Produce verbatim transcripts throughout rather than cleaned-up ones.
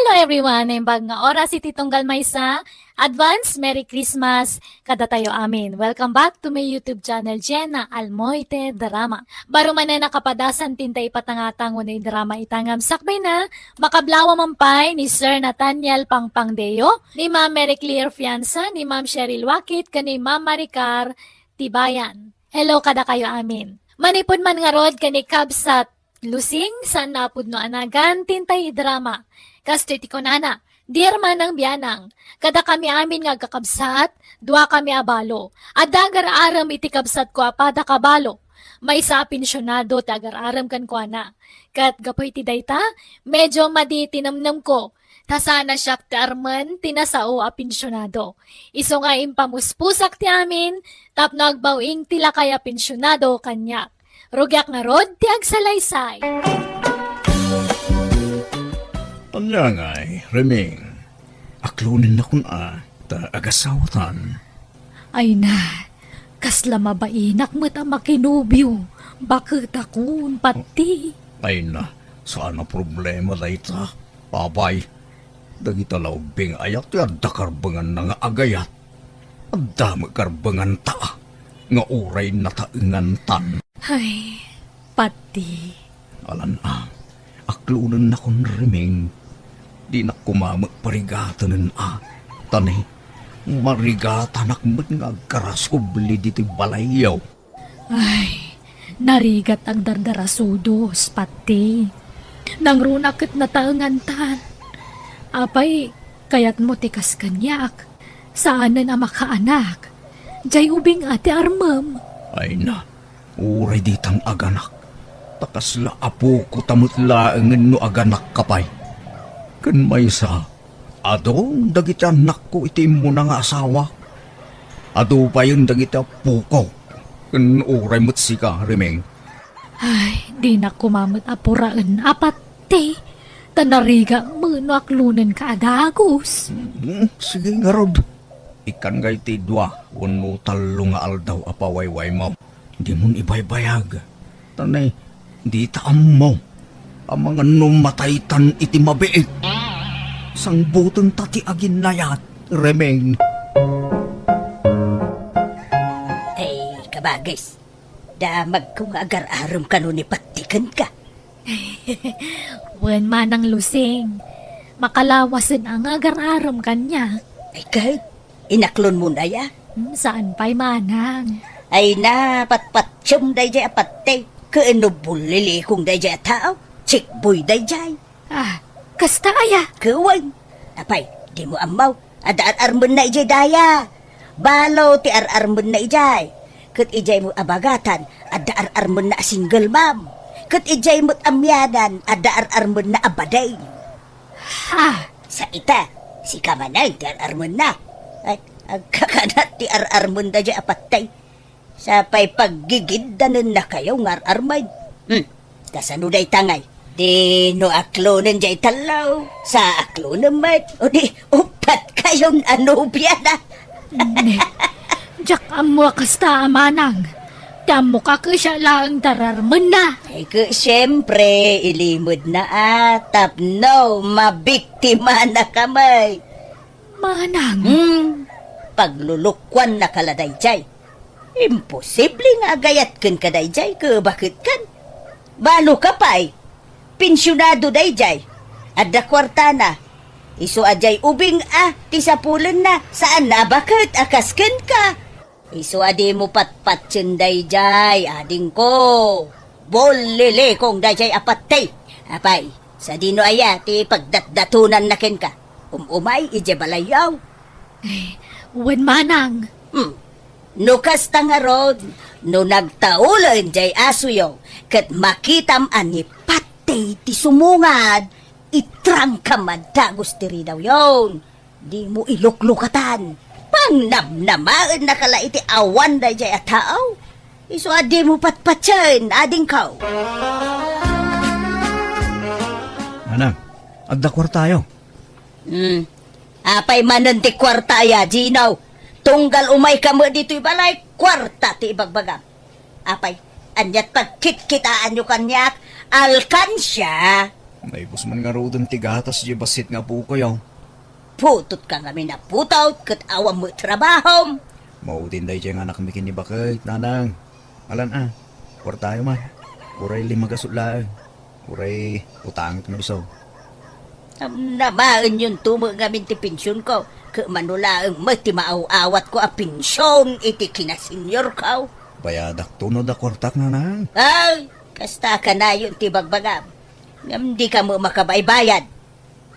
Hello everyone! Naimbag nga oras iti tunggal maysa. Advance Merry Christmas kadatayo amin. Welcome back to my YouTube channel, Jenna Almoite Drama. Baro manen a kapadasan ti inta ipatangatang wenno idrama ita ngem sakbayna, makablawa man pay ni Sir Nathaniel Pangpangdeo, ni Ma'am Mary Claire Fianza, ni Ma'am Cheryl Wakit, ken ni Ma'am Maricar Tibayan. Hello kadakayo amin. Manipud man ngarud ken ni Kabsat Lusing, saan a pudno a nagan ti inta idrama. Kastoy ti kunana, "Dear Manang Bianang, kadakami amin nga agkakabsat, duakami a balo. Adda agar-arem iti kabsatko a pada kabalo. Maysa a pensionado ti agar-arem kenkuana. Ket gapu iti dayta, medyo madi ti nemnemko. Ta saan a siak ti armen ti nasao a pensionado. Isu nga impamuspusak ti amin tapno agbaw-ing ti lakay a pensionado kaniak. Rugiak ngarud ti agsalaysay." Ania ngay, Reming? Aklonennakon a ta agasawatan. Ay na, kasla mabainak met a makinobio, baket a kun, pati. Ay na, saan a problema dayta, Papay. Dagita la ubbing ayat ti adda karbenganna nga agayat. Adda met karbenganta nga uray nataengantan. Ay, pati. Alan a, aklonennakon, Reming. Dinak koma met parigatenen a. Ta ni, marigatanak met nga agkarasubli ditoy balayyo. Ay, narigat agdardarasudos, pati. Nangruna ket nataengantan. Apay, kayatmo ti kas kaniak? Saanen a makaanak. Jay ubing a ti armem. Ay na, uray ditan aganak. Ta kasla apoko ta met laengen no aganak ka pay. Ken maysa, adu dagiti annakko iti immuna nga asawa. Adu payen dagiti appoko. Ken uray met sika, Reming. Ay, dinak koma met a puraen a pati. Ta narigat met no aklonenka a dagus. Mm, sige ngarud. Ikkan ngay ti dua wenno tallo nga aldaw a pawaywaymo. Dimon ibaybayag. Ta ni, dita ammo. Amangan no mataytan iti mabiit. Sangbutenta ti aginnayat, Reming. Ay, kabagis. Damagko nga agar-arem kano ni Patti kenka. Wen, Manang Lusing, makalawasen a nga agar-arem kaniak. Ay, ket, inaklonmon aya? Hmm, saan pay, Manang. Ay na, patpatiem dayjay a Patti. Ken no bullilikong dayjay a tao, chickboy dayjay. Ah, kasta aya? Ket wen. Apay, dimo ammo, adda ar-armenna idiay daya. Balo ti ar-armenna idiay. Ket idiay met a bagatan, adda ar-armenna a single mom. Ket idiay met a mianan, adda ar-armenna a bading. Ha? Sa ita, sika manen ti ar-armenna. Ay, agkakanat ti ar-armenda diay a Patti. Sa pay paggigiddanennakayo nga ar-armed. Hmm. Kasano dayta ngay? Di no aklonen diay tallo, sa aklonen met, o di uppat kayon a nobia na. Ne, diak ammo a kasta a Manang. Ti ammok a kasiak laeng ti ar-armenna. Ay, ket siempre, ilimedna a tapno mabiktimanaka met. Manang. Hmm, paglulukuannaka la daydiay. Imposible nga agayat kenka daydiay, ket baket kan? Balo ka pay. Pensionado daydiay. Adda kuartana. Isu a diay ubing a ti sapulenna, saan a baket a kas kenka. Isu a dimo patpatien daydiay, adingko. Bullilikong daydiay a Patti. Apay, sadino aya ti pagdatdatonanna kenka? Um-umay idiay balayyo. Eh, wen, Manang. Hmm. No kasta ngarud, no nagtaulen diay asuyo, ket makitam a ni Patti ti sumungad, itrangkam a dagus ti ridawyon. Dimo iluklukatan. Pangnamnamaennaka la iti awan daydiay a tao. Isu a dimo patpatien, adingko. Manang, adda kuartayo. Hmm. Apay manen ti kuarta aya, Gino? Tunggal umayka met ditoy balay, kuarta ti ibagbagam. Apay, aniat pagkitkitaanyo kaniak? Alkansia? Naibus man ngaruden ti gatas diay bassit nga apokoyo. Putotka ngamin a putot ket awan met trabahom. Maudin daydiay nga anakmi ken ni baket, nanang. Alan a, kuartayo man. Uray lima gasut laeng. Uray utangek no isu. Am-, namaenyon to met ngamin ti pensionko. Ket mano laeng met ti maaw-awatko a pension iti kinasenyorko. Bayadak to no adda kuartak, nanang. Ay, kasta kanayon ti bagbagam. Ngem dika met makabaybayad.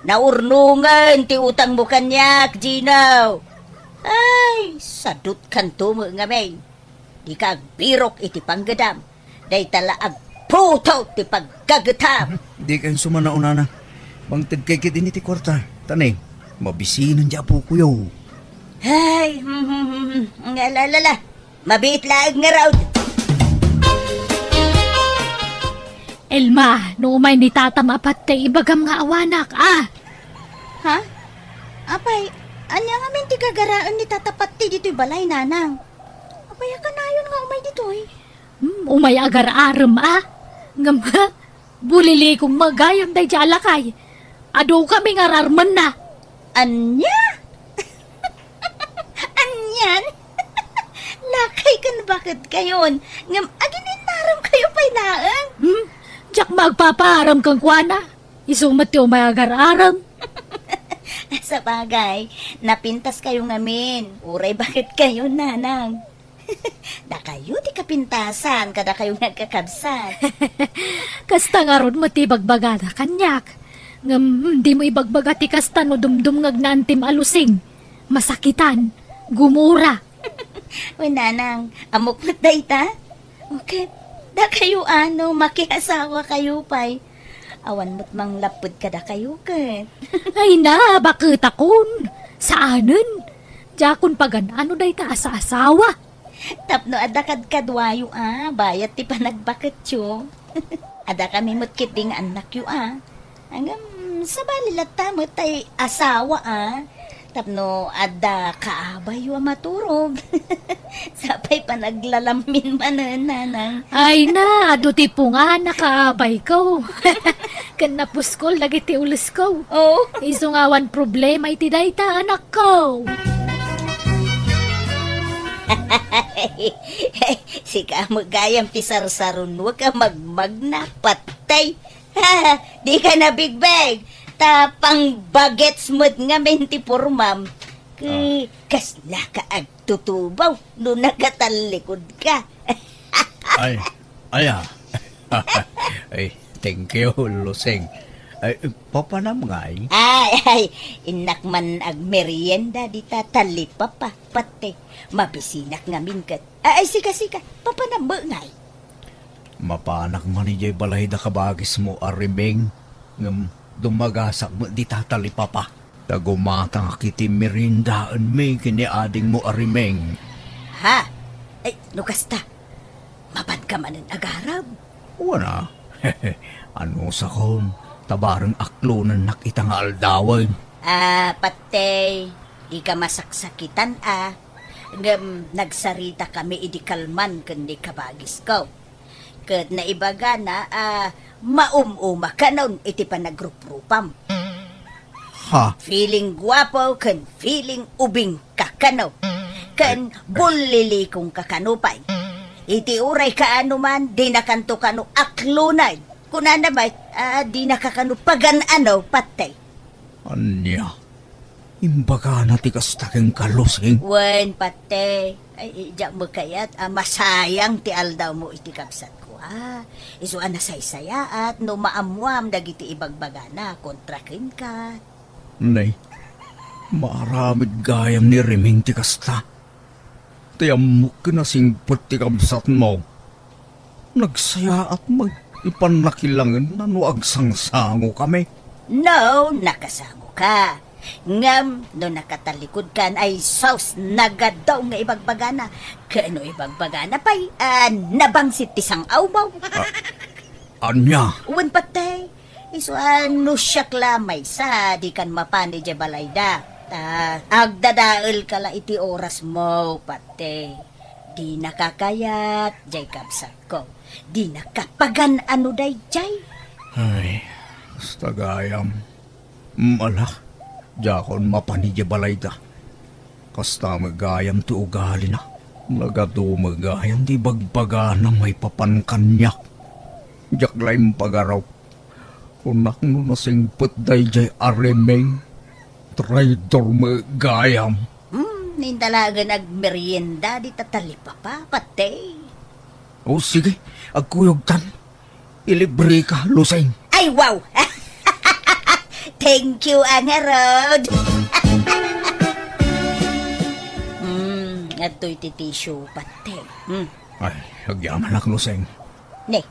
Naurnongen ti utangmo kaniak, Gino. Ay, sadutkanto met ngamin. Dika agbirok iti panggedam. Dayta la agputot ti paggagetam. Dika insuma, nanang. Mangtedkay ketdi iti kuarta. Ta ne, mabisinen diay apokoyo. Ay, hmm, hmm, hmm, hmm. Nga, la, la, la. Mabiit laeng ngarud. Elma, no umay ni tatam a Patey, ibagam nga awanak, a? Ha? Apay, ania ngamin ti gagaraen ni tata Patey ditoy balay, nanang? Apay a kanayon nga umay ditoy? Hmm, umay agar-arem, a? Ngem, ha? Bulilikong met gayam daydiay a lakay. Adu kami nga ar-armenna. Ania? Anian? Lakay ken baketkayon, ngem agin-innaremkayo pay laeng? Hmm? Diak met agpapaarem kenkuana. Isu met ti umay agar-arem. Sabagay, napintaskayo ngamin. Uray baketkayo, nanang. Dakayo ti kapintasan, kadakayo nga agkakabsat. Kasta ngarud met ti ibagbagada kaniak. Ngem, dimo ibagbaga ti kasta no dumdumngegna antim a Lusing. Masakitan. Gumura. Wen, nanang, ammok met dayta? Okay. Dakayo a no makiasawakayo pay. Awan met manglapped kadakayo ket. Ay na, baketakon. Saanen. Diakon pagan-ano dayta a saasawa. Tapno adda kadkaduayo a bayat ti panagbaketyo. Adda kami met ketdi nga annakyo a. Ngem, sabali latta met tay asawa a. Tapno adda kaabayyo a maturog. Sapay panaglalammin manen, nanang. Ay na, adu ti pungan a kaabayko. Ken napuskol dagiti ulesko. Oh. Isu nga awan problema iti dayta, anakko. Sika met gayam ti sarsarunwek a magmagna, Patey. Dika nabigbeg, ta pangbagets met ngamin ti purmam. Ke-, Ah. Kasla ka agtutubaw no nakatallikod ka. Ay, ay, ah. Ay, thank you, Lusing. Ay, papanam ngay? Ay, ay, innak man agmerienda dita talipapa, Patey. Mabisinak ngamin ket. Ay, ay, sika, sika, papanam met ngay? Mapanak man idiay balay da kabagismo a Rimeng, ngem dumagasak met dita talipapa. Ta gumatangak iti meriendaenmi ken ni adingmo a Rimeng. Ha? Ay, no kasta, mapanka manen agarem? Wen a. Anusakon, ta bareng aklonennak ita nga aldawen. Ah, Patey, dika masaksakitan a. Ngem nagsaritakami idi kalman ken ni kabagisko. Ket naibagana a maum-uma kanon iti panagruprupam. Ha? Feeling guapo ken feeling ubing ka kano. Ken bullilikong ka kano pay. Iti uray kaano man, dinakanto kano aklonen. Kunana met, ah, dinaka kano pagan-ano, Patey. Ania? Imbagana ti kasta kenka, Lusing? Wen, Patey. Ay, diak met kayat a masayang ti aldawmo iti kabsatko, a. Isu a nasaysayaat no maammoam dagiti ibagbagana kontra kenka. Nay, maaramid gayam ni Rimeng ti kasta. Ti ammok ken a singpet ti kabsatmo. Nagsayaat met ti pannakilangenna no agsangsangokami. No, nakasangoka. Ngem no nakatalikudkan, ay sus, nagadaw nga ibagbagana. Ken no ibagbagana pay, ah, nabangsit ti sang-awmo. Ah, ania? Wen, Patey. Isu a no siak la maysa, dikan mapan idiay balayda. Ta agdadaelka la iti orasmo, Patey. Dinaka kayat, diay kabsatko. Dinaka pagan-ano daydiay. Ay, Kasta gayam. Ala, diakon mapan idiay balayda. Kasta met gayam ti ugalina. Nagadu met gayam ti bagbagana maipapan kaniak. Diak la impagarup. Kunak no nasingpet daydiay a Remeng. Traidor met gayam. Hmm, inta laeng agmerienda dita talipapa, pati. O, sige, agkuyogtan. Ilibreka, Luseng. Ay, wow! Thank you, a ngarud. Hmm, adtoy ti tissue, pati. Hmm. Ay, agyamanak, Luseng. Ne,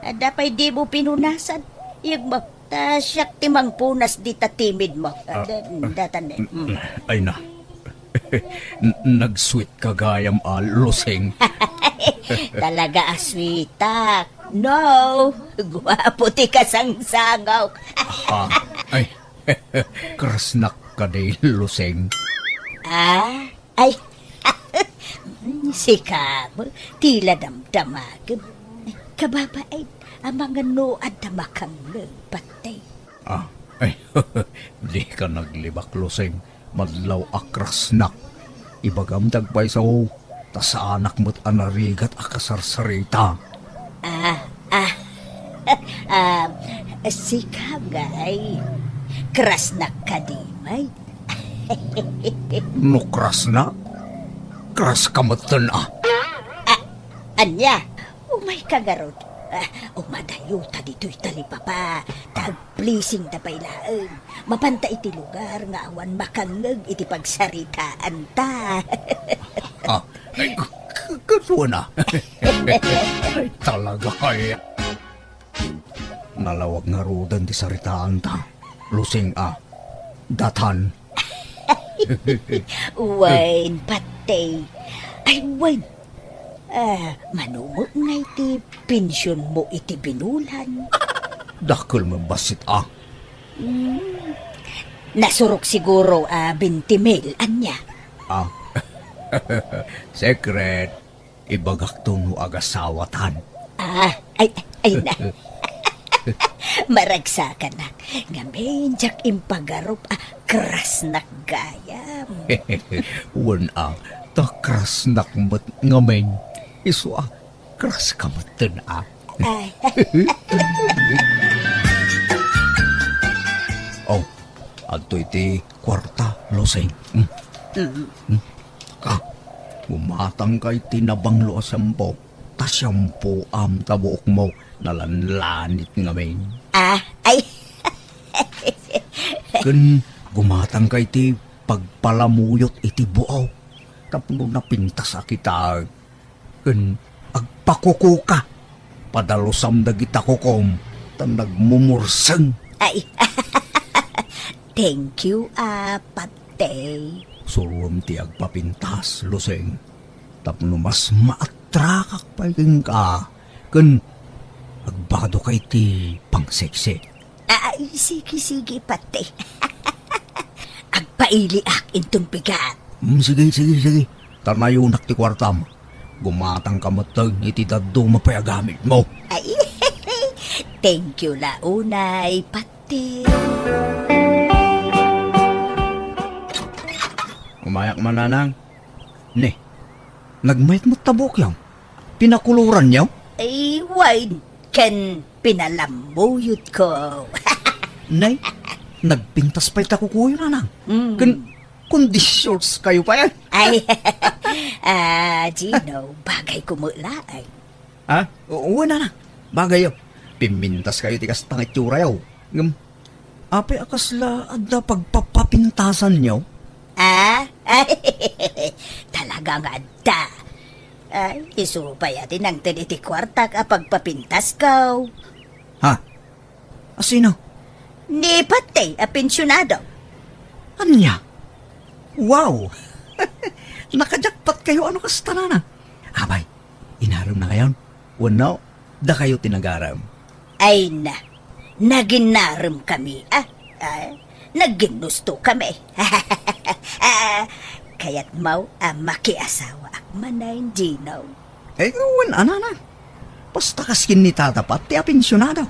adda pay dimo pinunasan? Iyagmo, ta siak ti mangpunas dita timidmo. Ah, da-, ah, datan, ne. Hmm. Ay na. N-, nag-sweet ka gayam a, Luseng. Talaga a sweetak. No, guapo ti kasangsangaw. Ha? Ay, krasnak kadi, Luseng. Ah? Ay, sika, ti la damdamagem. Kababain, amangan no adda makangngeg, pati. Ah, ay, dika naglibak, Luseng. Madlaw a krasnak. Ibagam ti agpayso, ta saanak met a narigat a kasarsarita. Ah, ah. Ah, sika ngay. Krasnak kadi, may? No krasnak, kraska metten a. Ah, ania? Umayka ngarud. Ah, umadayota ditoy talipapa. Ta agblessingda pay laeng. Mapanta iti lugar nga awan makangngeg iti pagsaritaanta. Ah, ay, k-, k-, kasuana. Ay, talaga kaya. Nalawag ngaruden ti saritaanta. Luseng a. Datan. Wen, pati. Ay, wen. Ah, mano met ngay ti pensionmo iti binulan? Dakkel met bassit a. Hmm. Nasurok siguro a twenty mil, ania? Ah. Secret. Ibagakto no agasawatan. Ah, ay, ay na. Maragsakanak. Ngamin, diak impagarup a krasnak gayam. Wen a, ta krasnak met ngamin. Isu a, kraska metten a. Ay. Oh, adtoy ti kuarta, Luseng. Hmm. Mm. Hmm. Ah, gumatangka iti nabanglo a shampoo. Ta shampoom ta buokmo nalanlanit ngamin. Ah, ay. Ken gumatangka iti pagpalamuyot iti buok tapno napintas a kitaek. Ken agpakukuka. Padalusam dagita kukom ta nagmumurseng. Ay. Thank you, a, pati. Suroem ti agpapintas, Luseng. Tapno mas maatrakak pay kenka, ken agbadoka iti pangseksi. Ay, sige, sige, pati. Agpailiak inton pigat. Mm, sige, sige, sige. Ta nayonak ti kuartam. Gumatangka metten iti dadduma pay a gamitmo. Ay, thank you la unay, pati. Umayak man, nanang. Ne, nagmayat met ta buokyo. Pinakuloranyo? Ay, wen, ken pinalamuyotko. Nay, nagpintas pay ta kukuyo, nanang. Mm. Ken, conditions kayo pay. Ay, ah, Gino, bagay ko met laeng. Ha? O, wen, nanang. Bagay, oh. Pimintas kayo ti kasta nga itsurayo. Ngem, apay a kasla adda pagpapapintasanyo? Ah? Talaga nga adda. Ay, isu pay a ti nangted iti kuartak a pagpapintasko. Ha? Asino? Ni Patay a pensionado. Ania? Wow! Nakajakpat kayo, ano kasta, nana? Abay, inarem na kayon? Wenno, dakayo ti nagarem? Ay na, naginarem kami, ah. Ah, nagginusto kami. Ah, kayat mo a makiasawaak manen, Gino? Eh, wen, anana. Basta kas ken ni Tata Pat ti apensionado.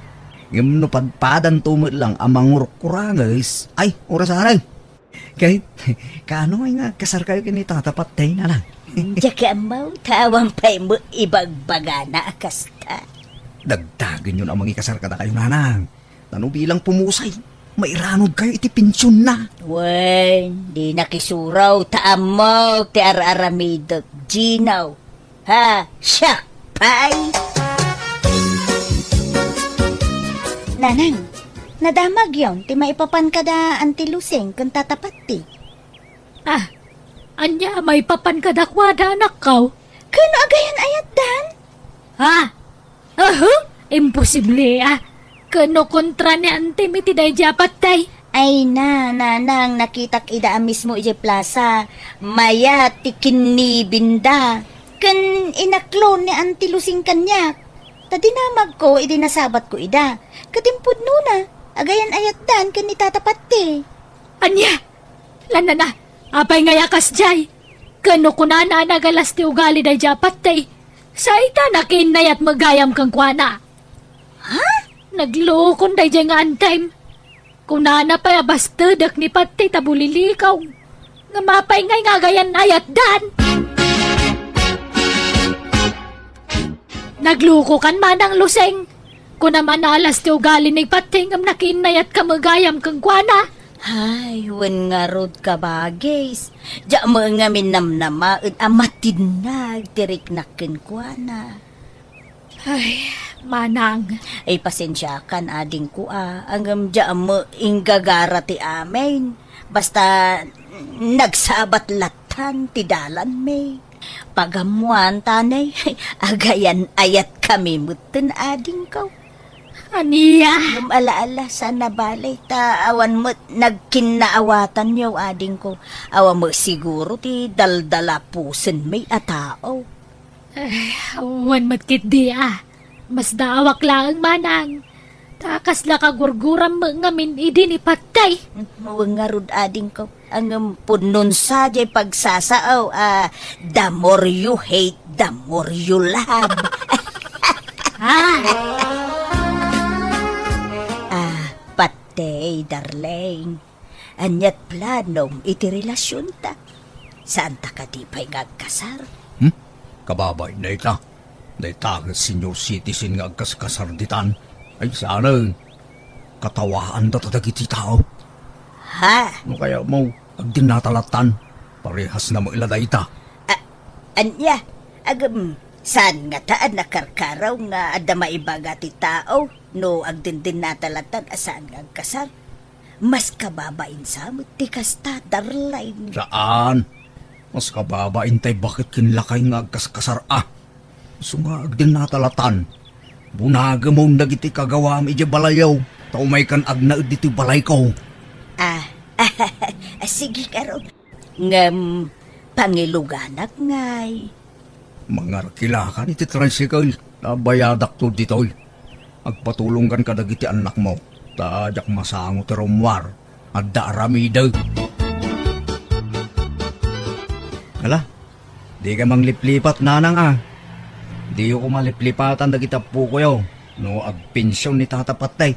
Ngem no padpadanto met lang a mangurkuranges, ay, orasanen. Kay, kaano ngay nga agkasarkayo ken ni Tata Patay, nanang? Diak ammo, ta awan pay met ibagbagana a kasta. Dagdagenyon a mangikasar kadakayo, nanang. Ta no bilang pumusay, mairanudkayo iti pensionna. Wen, di nakisuraw ta ammok ti ar-aramidek, Gino. Ha, siak pay! Nanang, nadamagyon ti maipapan kada Auntie Lusing ken Tata Patay. Ah, ania maipapan kadakuada, anakko? Ken no agayan-ayatdan? Ha? Aha! Imposible, ah! Ken no kontra ni Auntie mi ti daydi a patay? Ay na, nanang, nakitak ida a mismo idiay plaza. Mayat ti kinnibinda. Ken inaklo ni Auntie Lusing kaniak. Ta dinamagko idi nasabatko ida. Ket impudnona, agayan-ayatdan ken ni Tata Patay. Ania? Lanana, apay ngay a kasdiay? Ken no kunana a nagalas ti ugali daydi a patay, saita nakiinnayat met gayam kenkuana. Ha? Naglukon daydi nga Auntie mi. Kunana pay a bastedek ni patay ta bulilikaw. Ngem apay ngay nga agayan-ayatdan? Naglukokan, Manang Lusing. Kunam a naalas ti ugali ni patay ngem nakiinnayatka met gayam kenkuana. Ay, wen ngarud, kabagis. Diak met ngamin namnamaen a matinnag ti riknak kenkuana. Ay, Manang. Ay, pasensiakan, adingko, a. Ngem diak met inggagara ti amin. Basta, nagsabat lattan ti dalanmi. Pagammoan, tanay, agayan-ayatkami metten, adingko. Ania? Ngem ala-ala, saan a bale, ta awan met nagkinnaawatanyo, adingko. Awan met siguro ti daldalapusenmi a tao. Eh, wen met ketdi, a. Masdaawak laeng, Manang. Ta kasla kagurguram met ngamin idi ni patay. Wen ngarud, adingko. Ngem pudnon sa diay pagsasao a, the more you hate, the more you love. Ah! Ah, patay, darling. Aniat planom iti relasionta? Saanta kadi pay nga agkasar? Hmm? Kababain dayta. Dayta nga senior citizen nga agkaskasar ditan. Ay, saanen. Katawaanda ta dagiti tao. Ha? No kaya mo, agdennata lattan. Parehas na mo ila dayta. A-, ania? Agem, saan ngata a nakarkaraw nga adda maibaga ti tao no agdendennata lattan a saan nga agkasar? Mas kababain sa met ti kasta, darling. Saan. Mas kababain tay baket ken lakay nga agkaskasar a. Isu nga agdennata lattan. Bunagem dagiti kagawaam idiay balayyo, ta umaykan agnaed ditoy balayko. Ah, sige, ngarud. Ngem, pangiluganak ngay. Mangarkilakan iti tricycle, ta bayadakto ditoy. Agpatulongkan kadagiti annakmo, ta diak masango ti rummuar. Adda aramidek. Ala, dika mangliplipat, nanang a. Diyo koma liplipatan dagiti appokoyo, no agpension ni Tata Patay.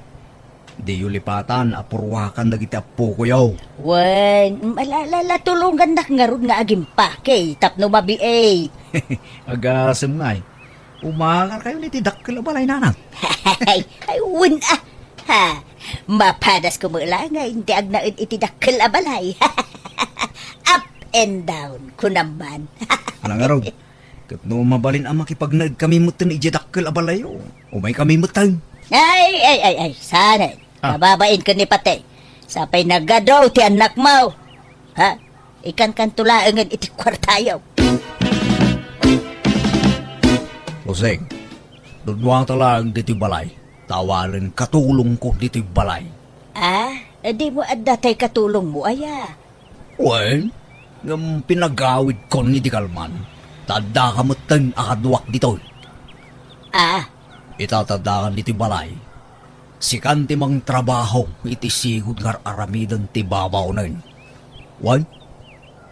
Diyo lipatan a purwakan dagiti appokoyo. Wen, ala, ala, ala, tulongannak ngarud nga agimpake tapno mabiit. Agasem ngay. Umangarkayon iti dakkel a balay, nanang. Ay, ay, wen, a. Ha, mapadasko met laeng nga iti agnaed iti dakkel a balay. Up and down, kunam man. Ala ngarud, ket no mabalin a makipagnaedkami metten idiay dakkel a balayyo, umaykami metten. Ay, ay, ay, ay, saanen. Ah. Kababain ken ni patay. Sapay nagadu ti annakmo. Ha? Ikankanto laengen iti kuartayo. Jose, dudduata laeng ditoy balay. Ta awanen katulongko ditoy balay. Ah, dimo adda tay katulongmo aya? Wen, ngem pinagawidkon iti kalman, ta addaka metten a kaduak ditoy. Ah. Ita ta addakan ditoy balay, sikan ti mangtrabaho iti sigud nga ar-aramiden ti babaonen. Wen,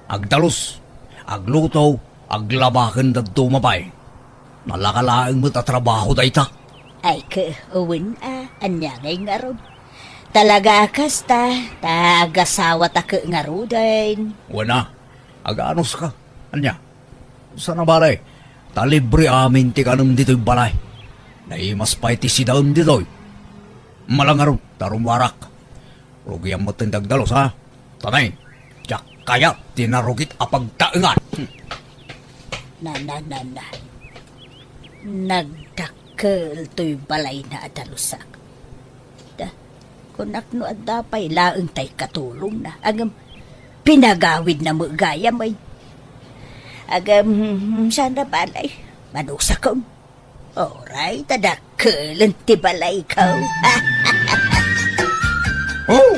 agdalus, agluto, aglaba ken dadduma pay. Nalaka laeng met a trabaho dayta. Ay, ke, wen a, ania ngay ngarud? Talaga a kasta, ta agasawata ke ngaruden. Wen a, aganuska. Ania? Sana bale, ta libre amin ti kanem ditoy balay. Naimas pay ti sidaem ditoy. Mala ngarud, ta rummuarak. Rugiam met ti agdalus, ha? Tanay, diak kayat ti narugit a pagtaengan. Na, na, na, na. Nagdakkel toy balayna a dalusak. Da, kunak no adda pay laeng tay katulongna. Ngem, pinagawidna met gayam, ay. Ngem, sana bale, manusakon. Oray, ta dakkelen ti balayko. Oh!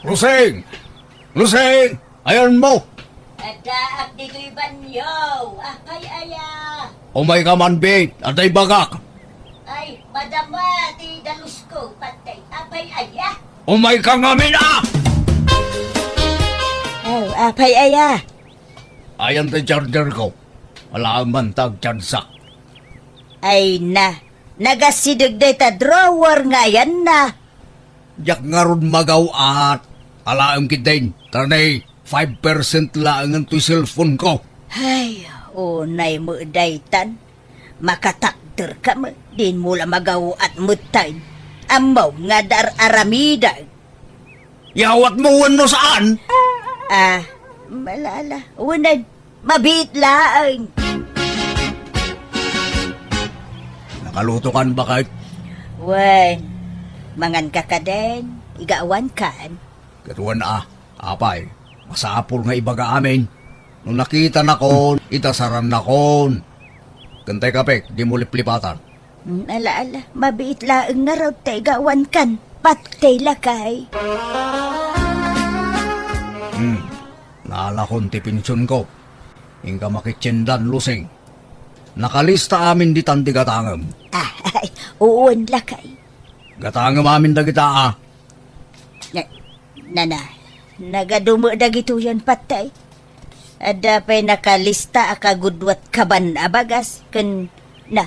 Lusing! Lusing! Ayanmo! Addaak ditoy banio. Apay aya? Umayka man, Bit. Adda ibagak. Ay, madama ti dalusko, patay. Apay aya? Umayka ngamin, a! Oh, apay aya? Ayan ti charger ko. Alaem man ta agchargeak. Ay na, nagasideg dayta drawer nga ayanna. Diak ngarud magaw-at. Alaem ketdin, ta nay five percent laengen toy cellphone ko. Ay, unay met daytan. Makatakderka met, dinmo la magaw-at metten. Ammom nga dar-aramidek. Yawatmo wenno saan? Ah, ala, ala. Unen, mabiit laeng. Nakalutokan, baket? Wen, manganka kadin, igawankan. Ket wen a, apay, masapul nga ibaga amin. No nakitanakon, itasarannakon. Ken tay kapek, dimo liplipatan. Hmm, ala, ala, mabiit laeng ngarud ta igawankan. Patay lakay. Hmm, naalakon ti pensionko. Inka makitiendan, Lusing. Nakalista amin ditan ti gatangem. Ah, ay, uwan lakay. Gatangem amin dagita, a. Na, nana, nagadu met dagitoyen, patay. Adda pay nakalista a kagudua ti kaban a bagas, ken na,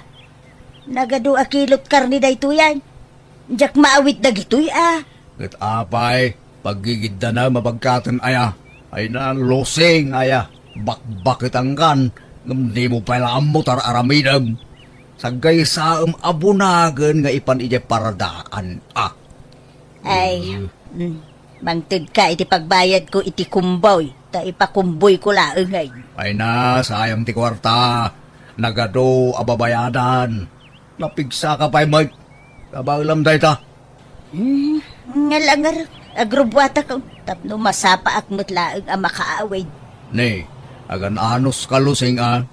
nagadu a kilot karne daytoyen. Diak maawit dagitoy, a. Ket apay, paggigiddanem a bagkaten aya. Ay na, Lusing aya. Bakbaketankan, ngem dimo pay la ammo tar-aramidem. Saggaysaem a bunagen nga ipan idiay paradaan, a. Ay, mm, mangtedka iti pagbayadko iti kumboy, ta ipakumboyko laeng, ay. Ay na, sayang ti kuarta. Nagadu a babayadan. Napigsaka pay met. Kabaelam dayta. Hmm, nga langar, agrubbuatakon, tapno masapaak met laeng a makaawid. Ne, agan-anuska, Lusing, a.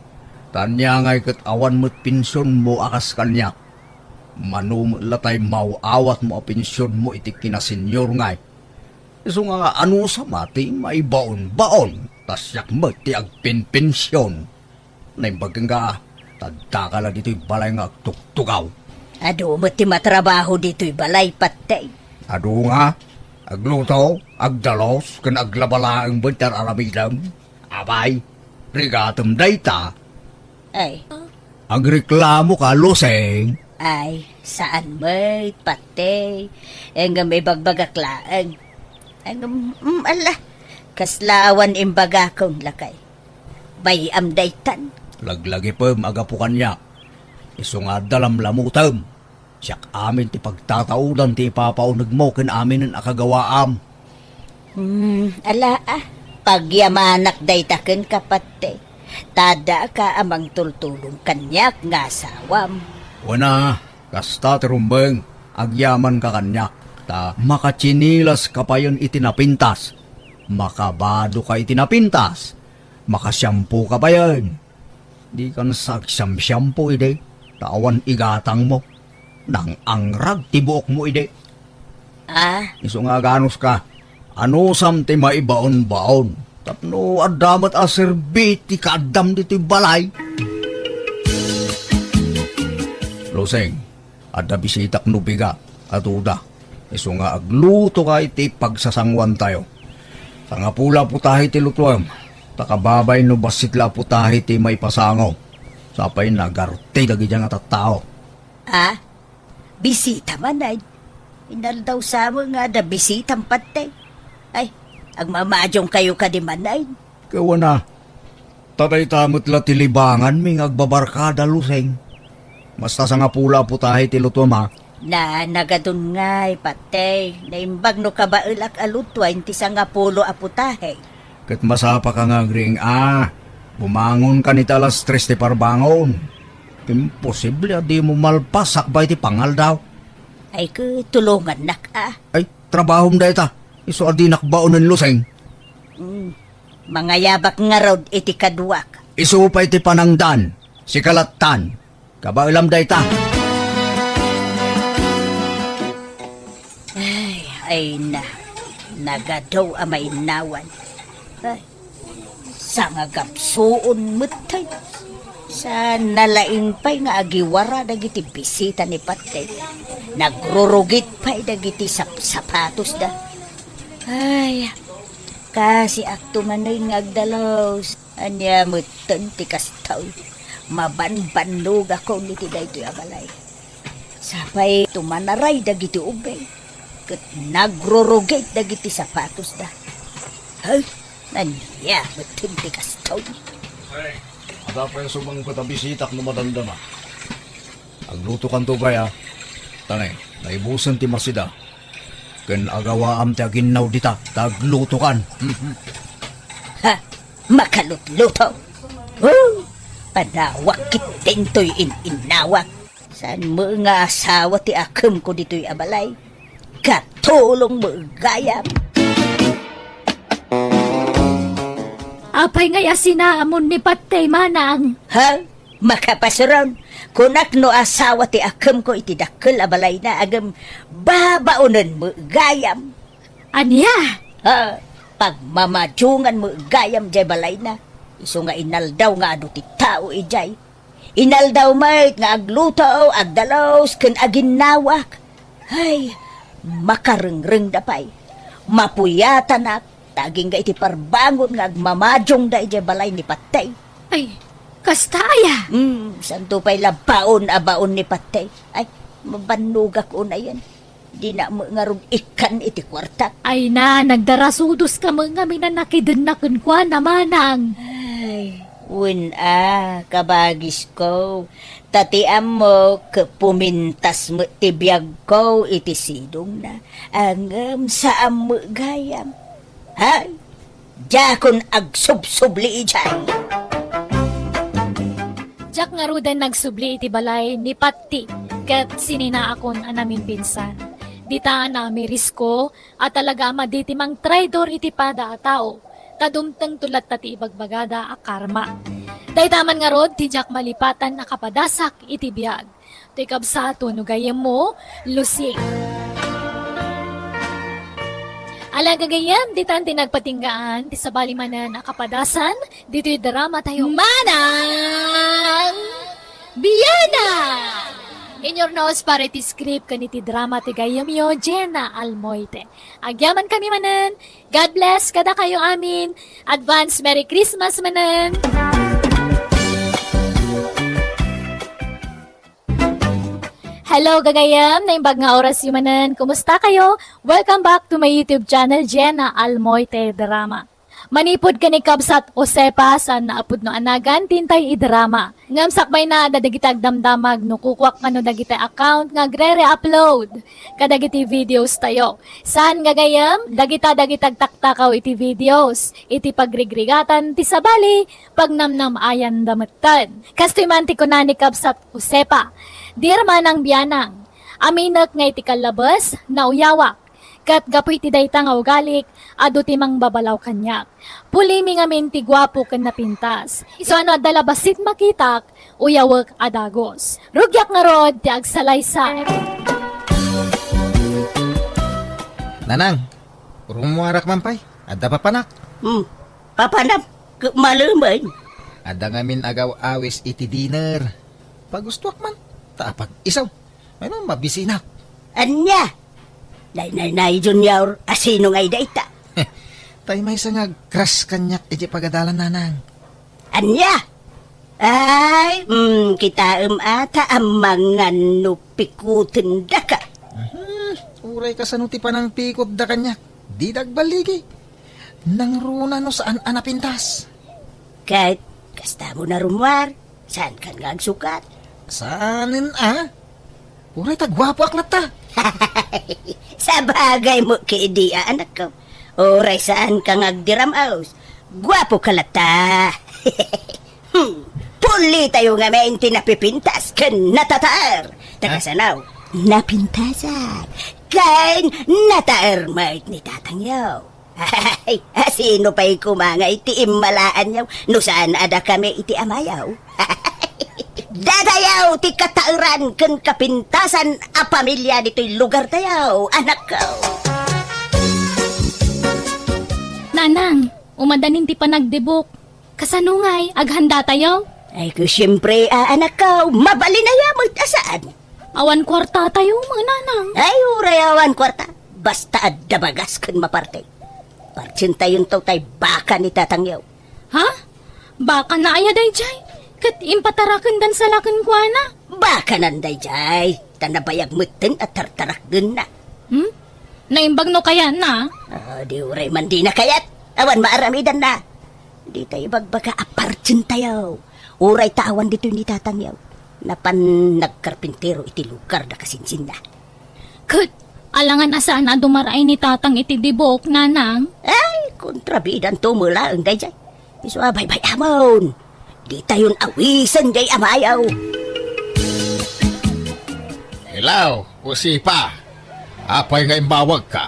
Ta ania ngay ket awan met pensionmo a kas kaniak. Mano met la tay maaw-awatmo a pensionmo iti kinasenyor ngay. Isu nga anusam a ti maibaonbaon, ta siak met ti agpenpension. Naimbag kenka, ta addaka la ditoy balay nga agtugtugaw. Adu met ti matrabaho ditoy balay, patay. Adu nga, agluto, agdalus, ken aglaba laeng met ti ar-aramidem. Apay, rigatem dayta. Ay. Agreklamoka, Lusing. Ay, saan met, patay. Ngem ibagbagak laeng. Ngem, mm, ala, kasla awan imbagakon, lakay. Bay-am daytan. Laglagipem a gapu kaniak. Isu nga adda lamlamutem. Siak amin ti pagtataudan ti ipapaunegmo ken aminen a kagawaam. Hmm, ala a, pagyamanak dayta kenka, patay. Ta addaak a mangtultulong kaniak nga asawam. Wen a, kasta ti rumbeng, agyamanka kaniak, ta makatsinilaska payen iti napintas. Makabadoka iti napintas. Makasiampoka payen. Dikan sa agsiamsiampo idi, ta awan igatangmo. Nang-angrag ti buokmo idi. Ah? Isu nga aganuska, anusam ti maibaonbaon tapno adda met a serbi ti kaaddam ditoy balay? Lusing, adda bisitak no bigat a duda. Isu nga aglutoka iti pagsasangoantayo. Sangapu la a putahe ti lutoem, ta kababay no bassit la a putahe ti maipasango. Sapay nagarti dagiti nga tattao. Ah? Bisita manen. Inaldaw sa met nga adda bisitam, Patey. Ay, agmamadiongkayo kadi manen. Kawana, ta dayta met la ti libanganmi nga agbabarkada, Lusing. Basta sangapulo a putahe ti lutuam, a. Na, nagadun ngay, Patey. Naimbag no kabaelak a lutuayen ti sangapulo a putahe. Ket masapaka nga agriing, a. Bumangonkan iti alas tres ti parbangon. Imposible a dimo malpas sakbay ti pangaldaw. Ay, ket tulongannak, a. Ay, trabahom dayta. Isu a dinak baonen, Lusing. Mm. Mangayabak ngarud iti kaduak. Isu pay ti panangdan. Sika lattan. Kabaelam dayta. Ay, ay na. Nagadu a mainnawan. Ay, sangagapsuon metten. Sa nalaing pay nga agiwara dagiti bisita ni Patey. Nagrurugit pay dagiti sap-, sapatosda. Ay, kasiakto manen nga agdalus. Ania metten ti kastoy? Mabanbannogakon iti daytoy a balay. Sapay tumanaray dagiti ubing, ket nagrurugit dagiti sapatosda. Ay, ania metten ti kastoy? Ay, adda pay sumangpet a bisitak no madamdama. Aglutokanto pay, a. Tanay, naibusen ti masida. Ken agawaam ti aginnaw dita, ta aglutokan. Ha? Makalutluto? Oh, padawak ket dintoy in-innawak. Saan met nga asawa ti akemko ditoy a balay? Katulong met gayam. Apay ngay a sinaamon ni Patey, manang? Ha? Makapasuron, kunak no asawa ti akemko iti dakkel a balayna, ngem babaonen met gayam. Ania? Ha, pagmamadiongan met gayam diay balayna. Isu nga inaldaw nga adu ti tao idiay. Inaldaw met nga agluto, agdalus, ken aginnawak. Ay, makarengrengda pay. Mapuyatanak, ta agingga iti parbangon nga agmamadiongda idiay balay ni Patey. Ay, kasta aya? Hmm, santo pay la baon a baon ni Patey. Ay, mabannogak unayen. Dina met ngarud ikkan iti kuartak. Ay na, nagdarasudoska met ngamin a nakidenna kenkuana, manang. Ay, wen a, kabagisko. Ta ti ammok, pumintas met ti biagko iti sidongna. Ngem saan met gayam. Hay, diakon agsubsubli idiay. Diak ngaruden nagsubli iti balay ni Patti ket sininaakon a namimpinsan. Dita a naamirisko a talaga a madi ti mangtraidor iti pada a tao, ta dumtengto latta ti ibagbagada a karma. Dayta man ngarud ti diak malipatan a kapadasak iti biag. Toy kabsato no gayyemmo, Lucy. Ala gagayyem, ditan ti nagpatinggaan ti sabali manen a kapadasan ditoy drama tayo. Manang Biana! In your nose para iti script ken iti drama ti gayyemyo, Jenna Almoite. Agyaman kami manen. God bless kadakayo amin. Advance Merry Christmas manen. Hello, gagayam. Naimbag nga oras yu manen. Kumusta kayo? Welcome back to my YouTube channel, Jenna Almoite Drama. Manipud ken ni Kabsat Josefa, saan a pudno a nagan ti intay idrama. Ngem sakbayna, adda dagiti agdamdamag no kukuak kano dagiti account nga agre-re-upload kadagiti videos tayo. Saan gagayem? Dagita dagiti agtaktakaw iti videos, iti pagrigrigatan ti sabali, pagnamnam-ayanda metten. Kastoy man ti kuna ni Kabsat Josefa, "Dear Manang Bianang, aminek nga iti kallabes, nauyawak. Ket gapu iti dayta nga ugalik, adu ti mangbabalaw kaniak. Pulimi ngamin ti guapo ken napintas. Isu a no adda la bassit makitak, uyawek a dagus. Rugiak ngarud ti agsalaysay." Nanang, rummuarak man pay. Adda papanak. Hmm, papanam, ket malemen. Adda ngamin agaw-awis iti dinner. Pagustuak man, ta apag-isu. Mayno mabisinak. Ania? Nay, nay, nay, Junior, asino ngay dayta? Tay maysa nga agkras kaniak iti pagadalan, Nanang. Ania? Ay, mm, kitaem a ta amangan no pikutendaka. Hmm, uray kasano ti panangpikutda kaniak, dida agballigi. Nangruna no saan a napintas. Ket, kasta mo na rummuar, saan kan nga agsukat? Saanen a? Uray ta guapoak latta. Sabagay met kadi a, anakko. Uray saan ka nga agdiram-os. Guapo ka latta. Hmm. Pulitayo ngamin ti napipintas ken natataer. Ta kasano, napintasan ken nataer met ni tatangyo. Ay, asino pay koma nga iti immalaanyo no saan a dakami iti amayo? Datayo ti kataeran ken kapintasan a pamilia ditoy lugartayo, anakko. Nanang, umadanin ti panagdibuk. Kasano ngay, aghandatayo? Ay, ku, siempre, a, anakko, mabalin aya met a saan. Awan kuartatayo, mananang. Ay, uray awan kuarta. Basta adda bagas ken maparte. Partsentayonto tay baka ni tatangyo. Ha? Baka na aya dayjay? Ket impatarakendan sa la kenkuana? Bakanan dayjay. Ta nabayag metten a tartarakdenna. Hmm? Naimbag no kayatna? Ah, di uray man di na kayat. Awan maaramidanna. Dita ibagbaga a partsentayo. Uray ta awan ditoy ni tatangyo. Napan nagkarpintero iti lugar da kasinsinna. Ket, alangan a saan a dumaraay ni tatang iti dibuk, nanang? Ay, kontrabidanto met laeng dayjay. Isu a baybay-amon. Ditayon awisen jay amayo. Hello, Josefa. Apay nga imbawagka?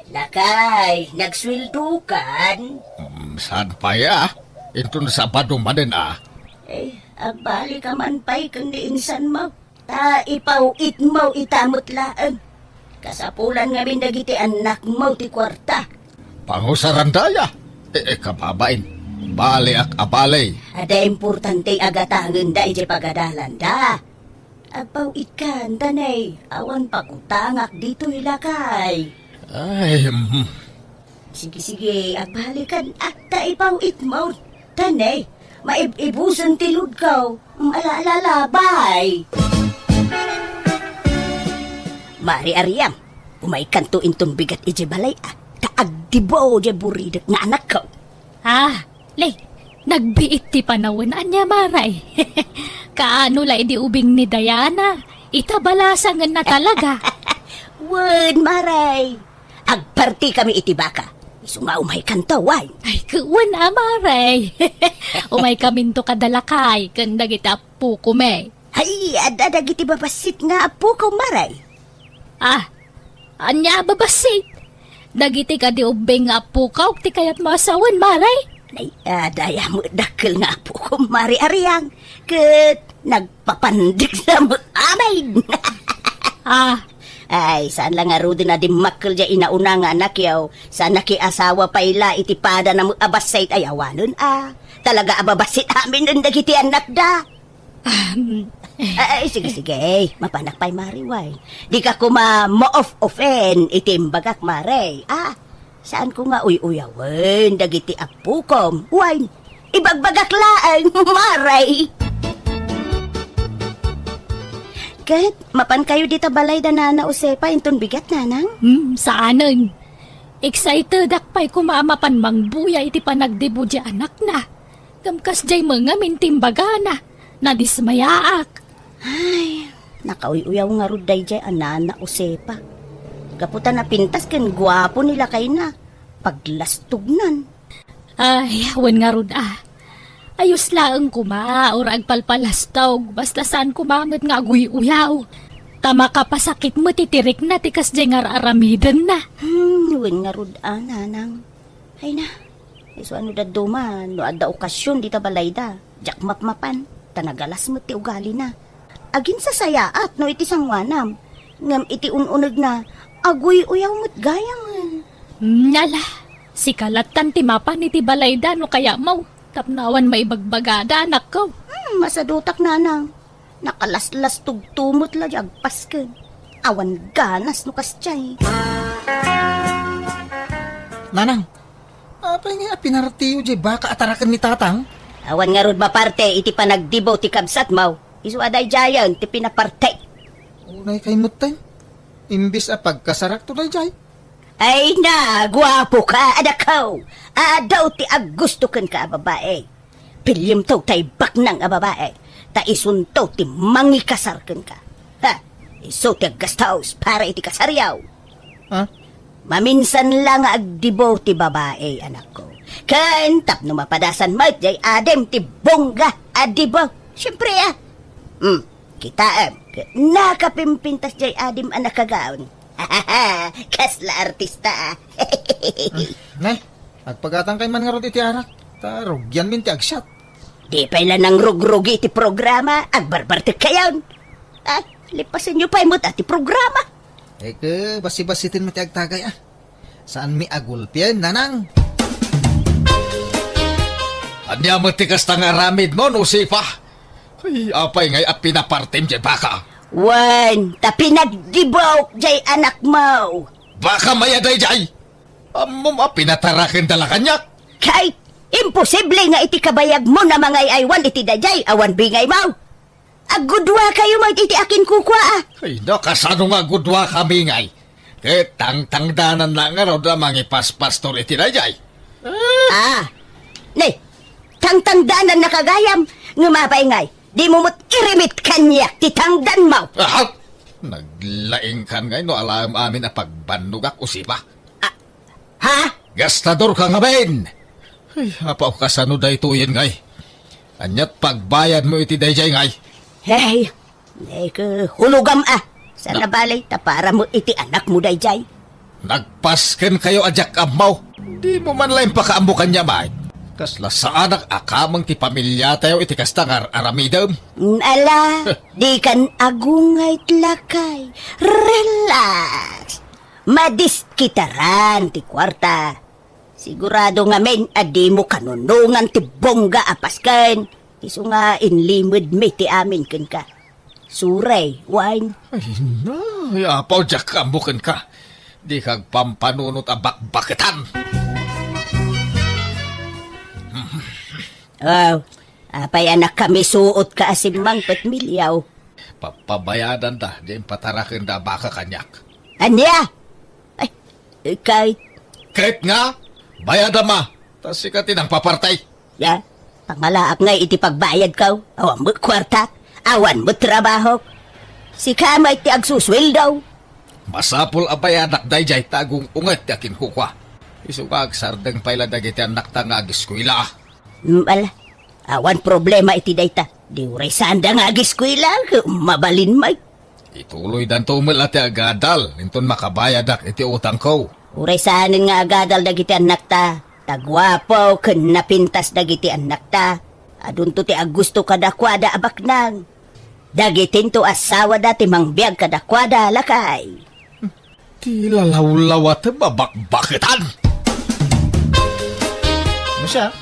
Lakay, nagsueldokan? Mm, saan pay a? Inton Sabado manen a? Eh, agbali ka man pay ken ni insan mo. Ta ipaw-itmo ita met laeng. Kasapulan ngamin dagiti annakmo ti kuarta. Pangusaranda aya? E, e, kababain. Baliak a bali. Adda importante a gatangenda idiay pagadalanda. Agpaw-itkan, danay, awan pagutangak ditoy lakay. Ay, mm. Sige, sige, agbalikan, ta ipaw-itmo. Danay, maib-ibusen ti load ko. Mm, ala, ala, ala, bye. Mari Ariang, umaykanto inton bigat idiay balay, a, ta agdibo diay buridek nga anakko. Ah, le, nagbiit ti panawen, ania, Maray? Kaano la idi ubing ni Diana? Ita balasangenna talaga. Wen, Maray. Agpartikami iti baka. Isu nga umaykanto, wen. Ay, wen a, Maray. Umaykaminto kada lakay ken dagiti appokom. Ay, adda dagiti babassit nga appokom, Maray. Ah, ania a babassit? Dagiti kadi ubbing nga appokok ti kayatmo a sawen, Maray? Ay, adda aya met dakkel nga appokom, Mari Ariang. Ket nagpapandek sa met amin. Ah. Ay, saan la ngaruden a dimmakkel diay inauna nga anakyo. Saan nakiasawa pay la iti padana met a bassit ay awanen a. Talaga a babassit aminen dagiti annakda. Ah, mm. Ay, sige, sige. Mapanak pay, Mari, wen. Dika koma maof-ofen iti imbagak, Mari. Ah, saanko nga uy-uyawen dagiti appokom. Wen, ibagbagak laeng, Mari. Ket, mapankayo dita balay da Nana Josefa inton bigat, Nanang? Hmm, saanen. Excitedak pay koma a mapan mangbuya iti panagdibo diay anakna. Ngem kasdiay met ngamin ti imbagana, nadismayaak. Ay, nakauy-uyaw ngarud daydiay a Nana Josefa. Gapu ta napintas ken guapo ni lakayna, paglastognan. Ay, wen ngarud a. Ayos laeng koma, uray agpalpalastog, basta saan koma met nga aguy-uyaw. Ta makapasakit met iti rikna ti kasdiay nga ar-aramidenna. Hmm, wen ngarud a, Nanang. Ay na, isu a no dadduma, no adda okasion dita balayda, diak mapmapan, ta nagalas met ti ugalina. Aginsasayaat no iti sangoanam, ngem iti un-unegna, aguy-uyaw met gayamen. Hmm, ala, sika lattan ti mapan iti balayda no kayatmo, tapno awan maibagbagada, anakko. Hmm, masadutak, Nanang. Nakalaslastogto met la diay agpasken. Awan ganas no kasdiay. Nanang, apay ngay a pinartiyo diay baka a taraken ni Tatang? Awan ngarud maparte iti panagdibaw ti kabsatmo, isu a daydiayen ti pinaparte. Unay kay metten, imbes a pagkasarakto daydiay. Ay na, guapo ka, adakko. Adu ti aggusto kenka a babae. Piliem to tay baknang a babae, ta isunto ti mangikasar kenka. Ha, isu ti aggastos para iti kasaryo. Ha? Maminsan la nga agdibo ti babae, anakko. Ken tapno mapadasan met jay adim ti bongga a dibo. Siempre, ah. Hmm, kitaem, ket nakapimpintas jay adim a nakagaon. Kasla artista, ah. Nay, agpagatankay man ngarud iti arak, ta rugianmin ti agsiat. Di pay la nangrugrugi ti programa, agbarbartekkayon. Ah, lipasenyo pay met, ah, ti programa. Eke, basibasiten met ti agtagay, ah. Saanmi a gulpien, nanang. Ania met ti kasta nga aramidmo, Josefa? Ay, apay ngay a pinapartem jay baka? Wen, ta pinagdibok jay anakmo. Baka maya dayjay? Ammom a pinatarakenda la kaniak? Kay, imposible nga iti kabayagmo a mangay-aywan iti dayjay awan bingaymo. Aggudua kayo met iti akinkukua, ah. Ay, no, kasano nga aggudua kami ngay? Ket tangtangdanan la ngarud a mangipaspastor iti dayjay. Ah, ne, tangtangdanan na kagayam, ngem apay ngay, dimo met irimit kaniak ti tangdanmo. Ah, naglaingkan ngay no alaem amin a pagbannogak, Josefa. Ah, ha? Gastador ka ngamin! Ay, apaw, kasano daytoyen ngay? Aniat pagbayadmo iti dayjay ngay? Hey, neke, hulogam, ah. Sana Na- balay, ta para mo iti anakmo dayjay. Nagpasken kayo a diak ammo. Dimo man la impakaammo kaniak, Mike. Kasla saanak a kameng ti pamiliatayo iti kasta nga ar-aramidem. Mm, ala, di kan agungayt lakay. Relax. Madiskitaran ti kuarta. Sigurado ngamin a dimo kanunongan ti bongga a pasken. Isu nga inlimedmi ti amin kenka. Suray, wen. Ay, na, ay, apaw, diak ammo kenka. Dika agpampanunot a bakbaketan. Aw, apay a nakamisuotka a simmangpet, Miliaw? Papabayadanda di impatarakenda a baka kaniak. Ania? Ay, kay Ket nga, bayadam a, ta sika ti nangpapartay. Ya, pangalaak ngay iti pagbayadko. Awan met kuartak, awan met trabahok. Sika met ti agsusueldo. Masapul a bayadak dayjay ta agung-unget ti akinkukua. Isu nga agsardeng pay la dagiti annakta nga ageskuela. Mm, ala, awan problema iti dayta. Di uray saanda nga ageskuela, mabalin met. Ituloydanto met la ti agadal inton makabayadak iti utangko. Uray saanen nga agadal dagiti annakta, ta guapo ken napintas dagiti annakta. Adunto ti aggusto kadakuada a baknang. Dagitinto assawada ti mangbiag kadakuada, lakay. Ti lalawlawatem a bakbaketan! Ano siya?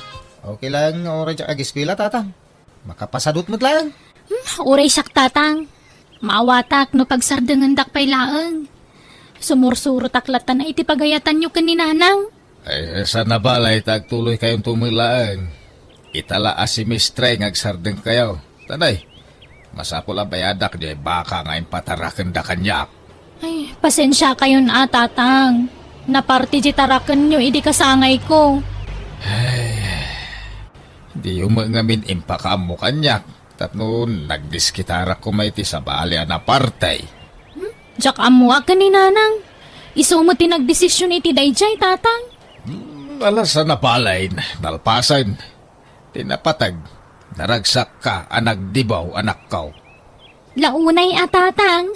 Okay lang nga oray diak agiskwela, tatang. Makapasadut met laeng. Hmm, uray siak, tatang. Maawatak no pagsardengendak pay laeng. Sumursurotak latta iti pagayatanyo ken ni nanang. Ay, saan a balay ta agtuloy kayonto met laeng. Ita la a semestre nga agsardengkayo. Tanay, masapul a bayadak diay baka nga impatarakenda kaniak. Ay, pasensiakayon a, tatang. Naparte di tarakenyo idi kasangayko. Ay, diyo met ngamin impakaammo kaniak. Tapno nagdiskitarak koma iti sabali a naparte. Hmm? Diak ammo a ken ni nanang. Isu met ti nagdesisyon iti daydiay, tatang. Hmm, ala, saan a balay, nalpasen. Ti napateg, naragsakka a nagdibaw, anakko. Launay a, tatang.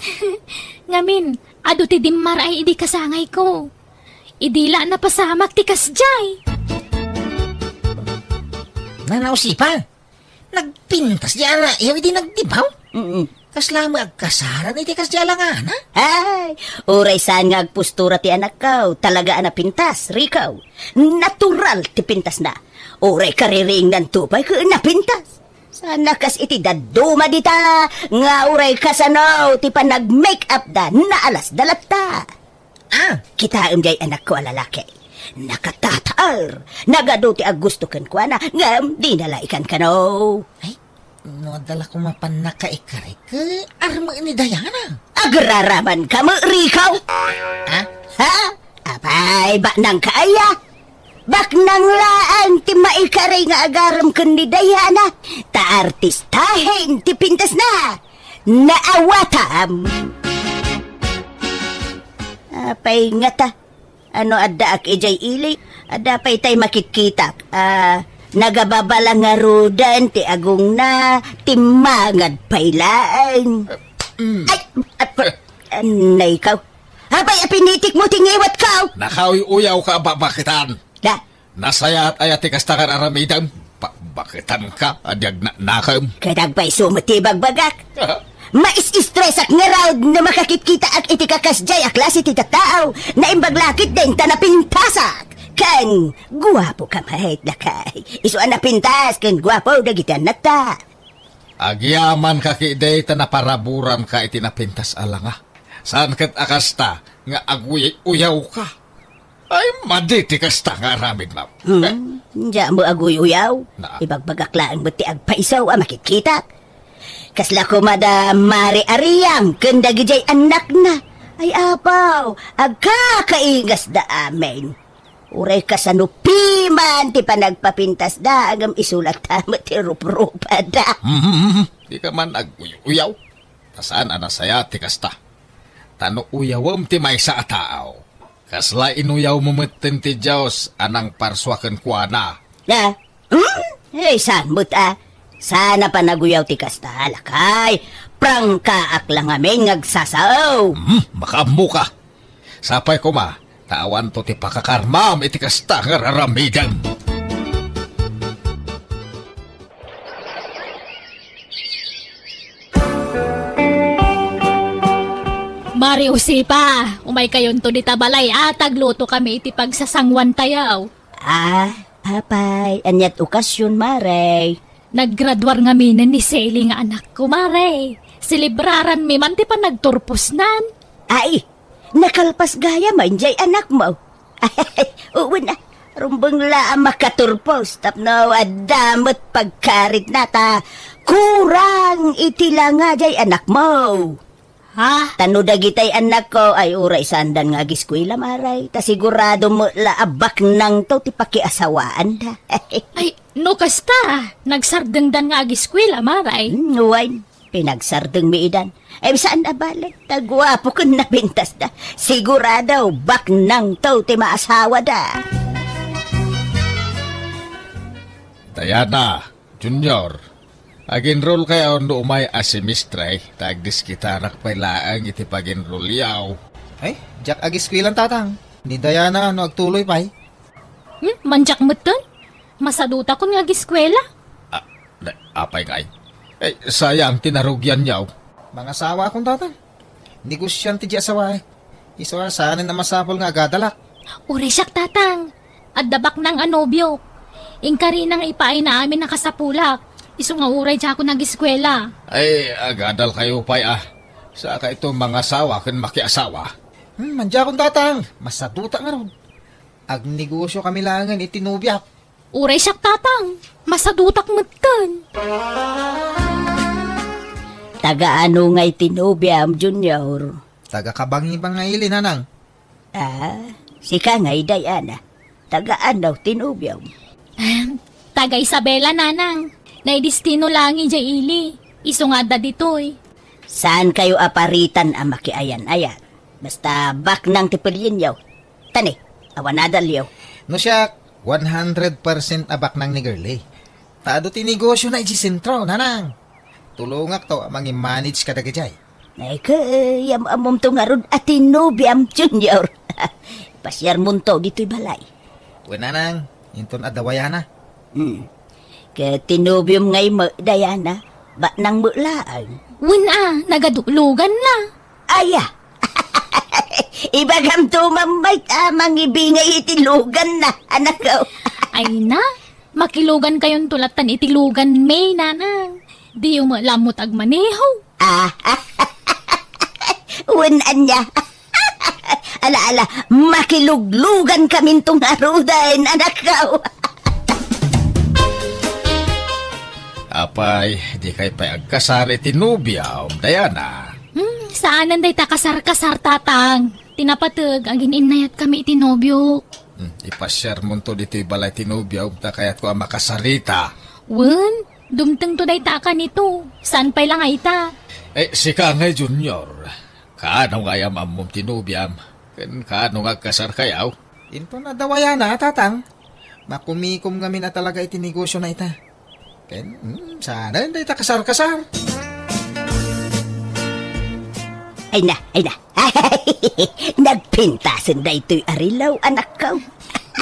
Ngamin, adu ti dimmaray idi kasangayko. Idi la napasamak ti kasdiay. Nana Josefa, nagpintas di anayo idi nagdibaw? Mm. Kasla met agkasaran iti kasdiay a langana? Ay, uray saan nga agpostura ti anakko, talaga a napintas, Rico. Natural ti pintasna. Uray kaririingnan to pay ket napintas. Saan a kas iti dadduma dita, nga uray kasano ti panag-make-up da, naalasda latta. Ah, kitaem diay anakko a lalaki. Nakatatar! Nagadu ti aggusto kenkuana, ngem dina la ikankano. Ay, no adda la koma pannakaikari, ket arme ni Diana. Agraraman ka met, Rico! Ha? Ha? Apay, baknang ka aya? Baknang laeng ti maikari nga agarem ken ni Diana, ta artistahen ti pintasna. Naawatam! Apay ngata, ano addaak idiay ili? Adda pay tay makitkitak. Ah, nagababala ngaruden ti agongna, timmangad pay laeng. Mm. Ay, ap-, anay ka. Apay a pinitikmo ti ngiwatko? Nakauy-uyaw ka a babaketan. Da. Nasayaat aya ti kasta nga ar-aramidem? Pa-, baketan ka a di agnanakem. Ket agpayso met ti ibagbagak. Aha. Maistresak ngarud no makakitkitaak iti kakasdiay a klase ti tattao. Naimbag la ketdin ta napintasak. Ken guapo ka met, lakay. Isu a napintas ken guapo dagiti annakta. Agyaman ka ketdi ta naparaburan ka iti napintas a langa. Saan ket a kasta nga aguy-uyaw ka? Ay, madi ti kasta nga aramid, ma'am. Hmm, diak met aguy-uyaw. Na. Ibagbagak laeng met ti agpayso a makitkitak. Kasla koma da Mare Ariang ken dagidiay annakna. Ay, apaw, agkakaingasda amin. Uray kasano piman ti panagpapintasda, ngem isu latta met ti ruprupada. Hmm, di ka man aguy-uyaw. Ta saan a nasayaat ti kasta. Ta no uyawem ti maysa a tao, kasla inuyawmo metten ti Dios a nangparsua kenkuana. Ah? Hmm? Ay, saan met a? Saan a panaguyaw ti kasta, lakay? Prangkaak la ngamin nga agsasao. Hmm, makaammo ka. Sapay koma, ta awanto ti pakakarmam iti kasta nga ar-aramidem. Mare Josefa, umaykayonto dita balay a ta agluto kami iti pagsasanguantayo. Ah, apay, ania't okasyon, Mare? Naggraduar ngaminen ni Selly nga anakko, Mare. Selebraranmi man ti panagturposnan. Ay, nakalpas gayam diay anakmo. Wen a, rumbeng la a makaturpos tapno adda met pagkaritna ta kurang iti langa diay anakmo. Ha? Ta no dagitay annakko ay uray saandan nga agiskuela, Mare, ta sigurado met la a baknangto ti pakiasawaanda. Ay, no kasta, nagsardengdan nga agiskuela, Mare. Hmm, wen, pinagsardengmi idan. Ay, saan a bale, ta guapo ken napintasda. Sigurado, baknangto ti maasawada. Diana, Junior, ag-enroll kayo no umay a semestre, ta agdiskitarak pay laeng iti pag-enrollyo. Ay, diak agiskuelan, Tatang. Ni Diana no agtuloy pay. Hmm, mandiak metten? Masadutakon nga agiskuela. Ah, na, apay ngay? Eh, sayang ti narugianyo. Mangasawakon, Tatang. Negosiante ti asawaek. Isu a saanen a masapul nga agadalak. Uray siak, Tatang. Adda baknang a nobiok. Inkarina nga ipaayna amin a kasapulak. Isu nga uray diakon agiskuela. Ay, agadal kayo pay, ah. Saka ito mangasawa ken makiasawa. Hmm, mandiakon, Tatang. Masadutak ngarud. Agnegosyo kami laengen iti nobiak. Uray siak, Tatang. Masadutak metten. Taga ano ngay ti nobiam, Junior? Taga Kabangi nga ili, Nanang. Ah, sika ngay, Diana. Taga ano ti nobiam? Ahem, taga Isabela, Nanang. Naidestino laeng idiay ili. Isu nga adda ditoy. Saan kayo a paritan a makiayan-ayan? Basta baknang ti pilienyo. Tani, awan adalyo. No siak, one hundred percent a baknang ni Girlie. Ta adu ti negosyona idiay sentro, Nanang. Tulongakto a mangi-manage kadagijay. Ay, kayam-ammomto ngarud a ti nobiam, Junior. Pasiarmonto ditoy balay. Wen, Nanang, inton adda wayana. Hmm. Ket ti nobiom ngay met, Diana, baknang met laeng. Wen a, nagadulogan la. Aya. Ibagamto man met a mangibingay iti luganna, anakko. Ay na, makilugan kayonto lattan iti luganmi, Nanang. Diyo met la ammo ti agmaneho. Ah, wen ania. Ala, ala, makiluglugan kaminto ngaruden, anakko. Apay, dikay pay agkasar iti nobiam, Diana? Hmm, saanen dayta kasar-kasar, tatang. Ti napateg, agin-innayat kami iti nobiok. Hmm, ipasiarmonto ditoy balay ti nobiam, ta kayatko a makasarita. Wen, dumtengto dayta a kanito. Saan pay la nga ita? Eh, sika ngay, Junior. Kaano nga ay am-ammom ti nobiam? Ken kaano nga agkasarkayo? Inton adda wayana, tatang. Makumikom ngamin a talaga iti negosio na ita. Ken, hmm, saanen dayta kasar-kasar. Ay na, ay na. Nagpintasen daytoy a rilaw, anakko.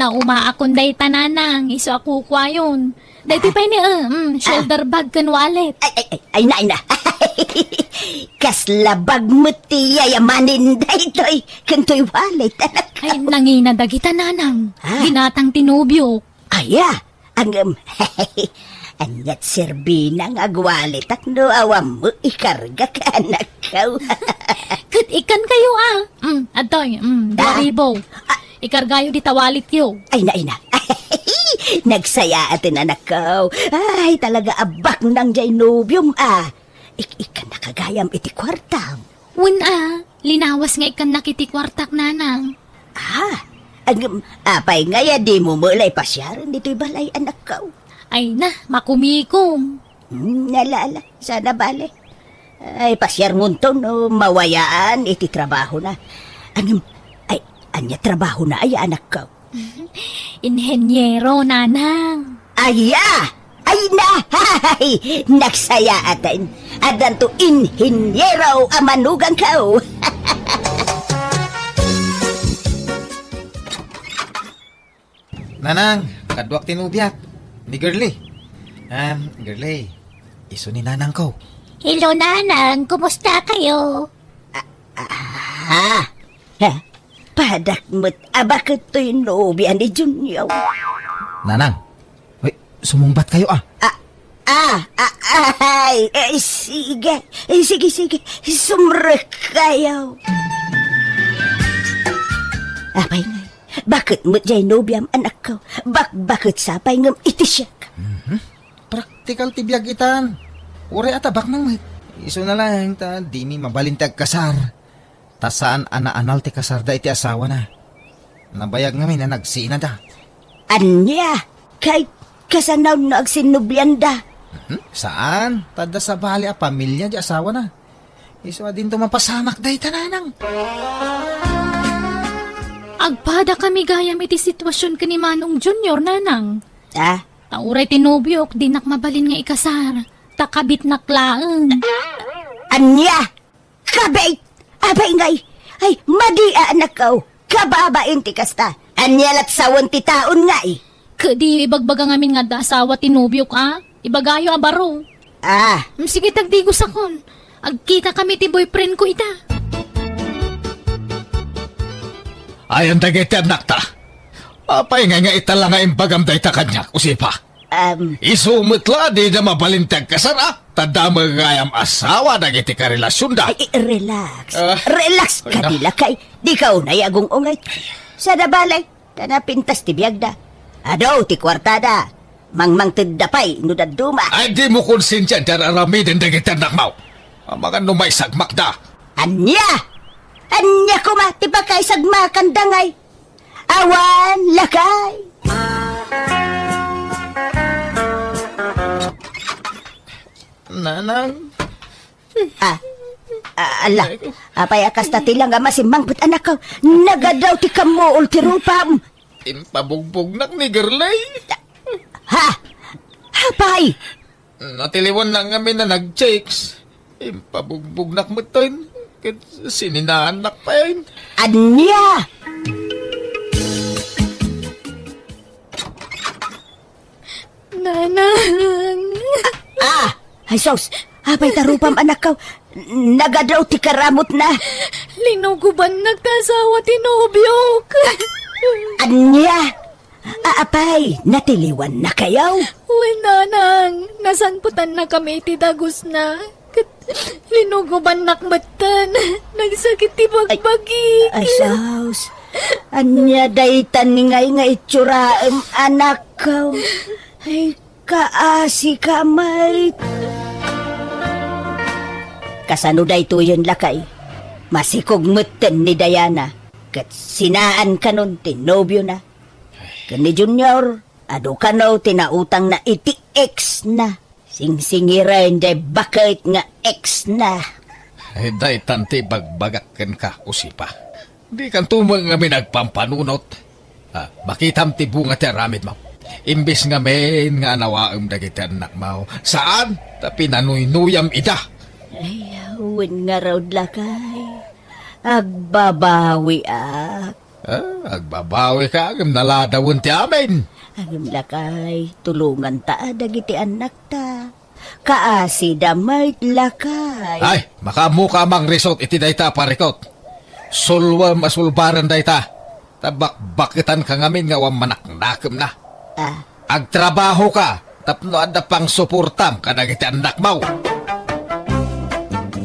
Naumaakon dayta, nanang, isu a kukuayon. Daytoy pay ni, eh, mm, shoulder bag ken wallet. Ay, ay, ay, ay na, ay na. Kasla bag met ti yayamanen daytoy, ken toy wallet, anakko. Ay, nangina dagita, nanang. Ah. Ginatang ti nobiok. Aya, angem. Aniat serbina nga agwaletak no awan met ikargak, anakko. Ket ikkankayo, ah. Mm, adtoy, mm, dua ribu. Ah. Ikargayo dita walletyo. Ay na, ay na. Nagsayaaten, anakko. Ay, talaga a baknang jay nobiom, ah. Ik-, ikkannaka gayam iti kuartam. Wen a, linawas nga ikkannak iti kuartak, nanang. Ah, agem, apay ngay a dimo met la ipasiaren ditoy balay, anakko? Ay na, makumikom. Hmm, ala, ala, saan a bale. Ay, pasiarmonto no mawayaan iti trabahona. Angem, ay, ania trabahona aya, anakko? Inheniero, nanang. Aya! Ay na! Ay! Nagsayaaten. Addanto inheniero a manugangko. Nanang, kaduak ti nobiak, ni Girlie. Ah, Girlie, isu ni nanangko. Hello, nanang. Kumusta kayo? Ah, ah, ha? Padak met a baket toy nobia ni Junior. Nanang, uy, sumungbat kayo, ah. Ah, ah, ah, ay, eh, sige. Eh, sige, sige. Sumrek kayo. Apay ngay, baket met jay nobiam, anakko. Bakbaket sa pay ngem iti siak. Mhm. Praktikal ti biag itan. Uray a ta baknang met. Isu na laeng ta dimi mabalin ti agkasar. Ta saan a naanal ti kasarda iti asawana. Nabayag ngamin a nagsinada. Ania? Kay, kasano no agsinnublianda? Mhm. Saan? Ta adda sabali a pamilia ti asawana. Isu a dinto mapasamak dayta, nanang. Agpada kami gayam iti situasion ken ni Manong Junior, nanang. Ah? Ta uray ti nobiok, dinak mabalin nga ikasar. Ta kabitnak laeng. Ania? Kabit! Apay ngay! Ay, madi a anakko! Kababain ti kasta! Ania lat sawen ti taon ngay? Ket di ibagbaga ngamin nga adda asawa ti nobiok, a? Ibagayo a baro. Ah. Mm, sige, tagdigosakon. Agkita kami ti boyfriend ko ita. Ayan dagiti annakta. Apay ngay nga ita la nga imbagam dayta kaniak, Usipa? Um, Isu met la, dida mabalin ti agkasar, a? Ta adda met gayam asawa dagiti karelasionda. Ay, ay, relax. Ah, relax ay, kadi, lakay. Dika unay agung-ungay. Sada bale, ta napintas ti biagda. Adu ti kuartada. Mangmangtedda pay no dadduma. Ay, dimo konsensian ti ar-aramiden dagiti annakmo. Amangan no maisagmakda. Ania? Ania koma ti pakaisagmakanda ngay? Awan, lakay. Nanang. Ah, ah, ala. Ay, ko. Apay a kasta ti la nga masimmangpet, anakko. Nagadu ti kammuol ti rupam. Impabugbugnak ni Gerlay. Ha? Apay? Natiliwannak ngamin a nag-chicks. Impabugbugnak metten. Ket sininaannak pay. Ania? Nanang. Ah! Ay, sus! Apay ta rupam, anakko? Nagadu ti karamutna. Linugobannak ta asawa ti nobiok. Ania? A-, apay, natiliwannakayo? Wen, nanang, nasanpetannakami iti dagusna. Ket linugubannak metten. Nagsakit ti bagbagik. Ay, sus. Ania daytan ngay nga itsuraem, anakko? Ay, kaasi ka met. Kasano daytoyen, lakay? Masikog metten ni Diana. Ket sinaan kanon ti nobiona. Ken ni Junior, adu kano ti nautangna iti ex na. Singsingiren jay baket nga ex na. Ay, daytan ti ibagbagak kenka, Usipa. Dikanto met ngamin agpampanunot. Ah, makitam ti bunga ti aramidmo. Imbes ngamin nga anawaem dagiti annakmo, saan ta pinanuynuyam ida. Ay, wen ngarud, lakay. Agbabawiak. Ah, agbabawika, ngem naladawen ti amin. Ngem lakay, tulonganta dagiti annakta. Kaasida met, lakay. Ay, makaammoka a mangrisot iti dayta a parikut. Sulwem a sulbaren dayta. Ta bakbaketanka ngamin nga awan manaknakemna. Ah. Agtrabahoka tapno adda pangsuportam kadagiti annakmo.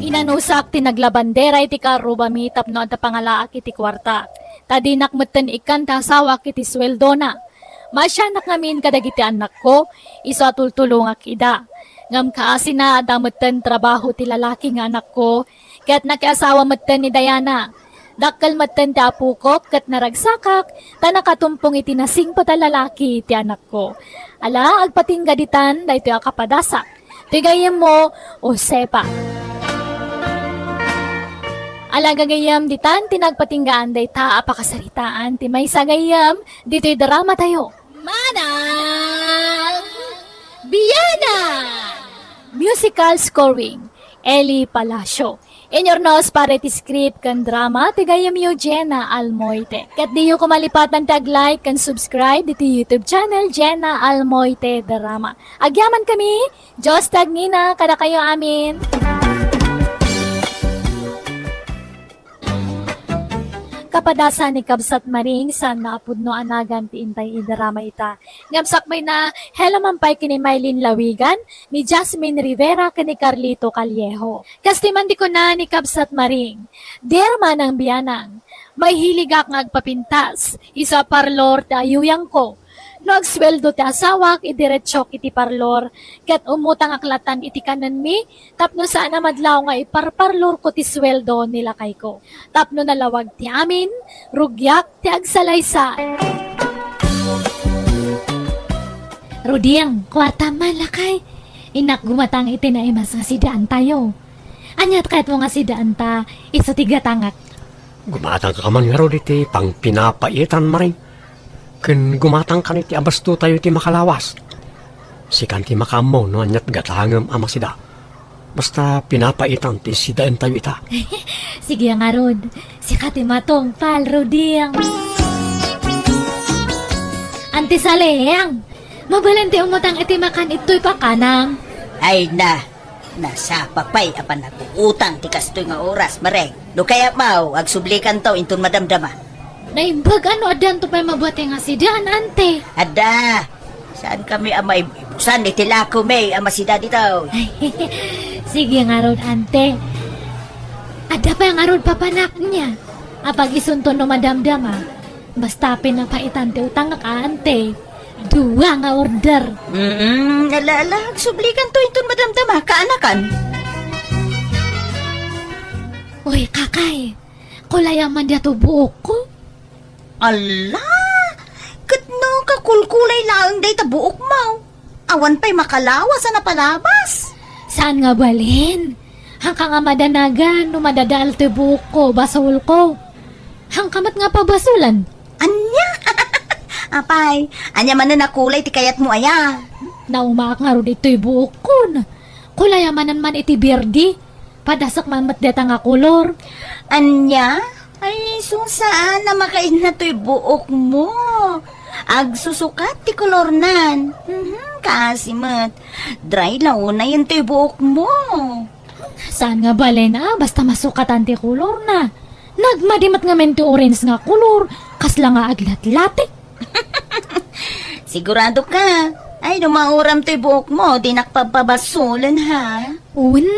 Inanusak ti naglabandera iti karrubami tapno adda pangalaak iti kuarta. Ta dinak metten ikkan ti asawak iti sueldona. Maasianak ngamin kadagiti annakko, isu a tultulongak ida. Ngem kaasina, adda metten trabaho ti lalaki nga anakko, ket nakiasawa metten ni Diana. Dakkel metten ti apokok ket naragsakak, ta nakatumpong iti nasingpet a lalaki ti anakko. Ala, agpatingga ditan daytoy a kapadasak. Ti gayyemmo, Josefa. Ala, gagayyem, ditan ti nagpatinggaan dayta a pakasaritaan ti maysa a gayyem ditoy dramatayo. Manang Biana! Musical scoring, Eli Palacio. Inyurnos para iti script ken drama ti gayyemyo, Jenna Almoite. Ket diyo koma malipatan ti ag-like ken subscribe diti YouTube channel, Jenna Almoite Drama. Agyamankami, Dios ti agnina kadakayo amin. Kapadasan ni Kabsat Maring, saan nga a pudno a nagan ti intay idrama ita. Ngem sakbayna, hello man pay ken ni Mylene Lawigan, ni Jasmine Rivera, ken ni Carlito Callejo. Kastoy man ti kuna ni Kabsat Maring, "Dear Manang Bianang, mahihiligak nga agpapintas, isu a parlor ti ayuyangko. No agsueldo ti asawak, idiretsok iti parlor, ket umutangak latan iti kanenmi, tapno saan a madlaw nga iparparlorko ti sueldo ni lakayko. Tapno nalawag ti amin, rugiak ti agsalaysay." Ruding, kuartam man, lakay. Innak gumatang iti naimas nga sidaantayo. Ania ti kayatmo nga sidaanta, isu ti gatangak? Gumatangka man ngarud iti pangpinapaitan, Maring. Ken gumatangkan iti abastotayo iti makalawas. Sikan ti makaammo no aniat gatangem a masida. Basta pinapaitan ti sidaentayo ita. Sige ngarud, sika ti matungpal, Ruding. Anti Saleng, mabalin ti umutang iti makan ittoy pakanam. Ay na, nasapa pay a panaguutang ti kastoy nga oras, Maring. No kayatmo, agsublikanto inton madamdama. Naimbag a no addanto pay mabuati nga sidaan, ante. Adda. Saankami a maibusan iti lakomi a masida ditoy. Sige ngarud, ante. Adda pay ngarud papanak nia. Apag isunto no madamdama. Basta pinapaitan ti utangak, ante. Dua nga order. Mm, ala, ala, agsublikanto inton madamdama, kaanakan. Uy, kakay, kulayam man diay buokko. Ala, ket no kakulkulay laeng dayta buokmo, awan pay makalawas a napalabas. Saan nga balin? Haanka nga madanagan no madadael toy buokko, basolko. Haanka met nga pabasolan. Ania? Apay, ania manen a kulay ti kayatmo aya? Naumaak ngarud itoy buokkon. Kulayam manen man iti bierde. Padasek man met dayta nga kolor. Ania? Ay, saan a makainna toy buokmo. Agsusukat ti kolornan. Mhm, kaasi met. Dry la unayen toy buokmo. Saan nga balin a basta masukatan ti kolorna. Nagmadi met ngamin ti orange nga kolor, kasla nga aglatlatik. Sigurado ka? Ay, no mauram toy buokmo, dinak papabasolen, ha? Wen,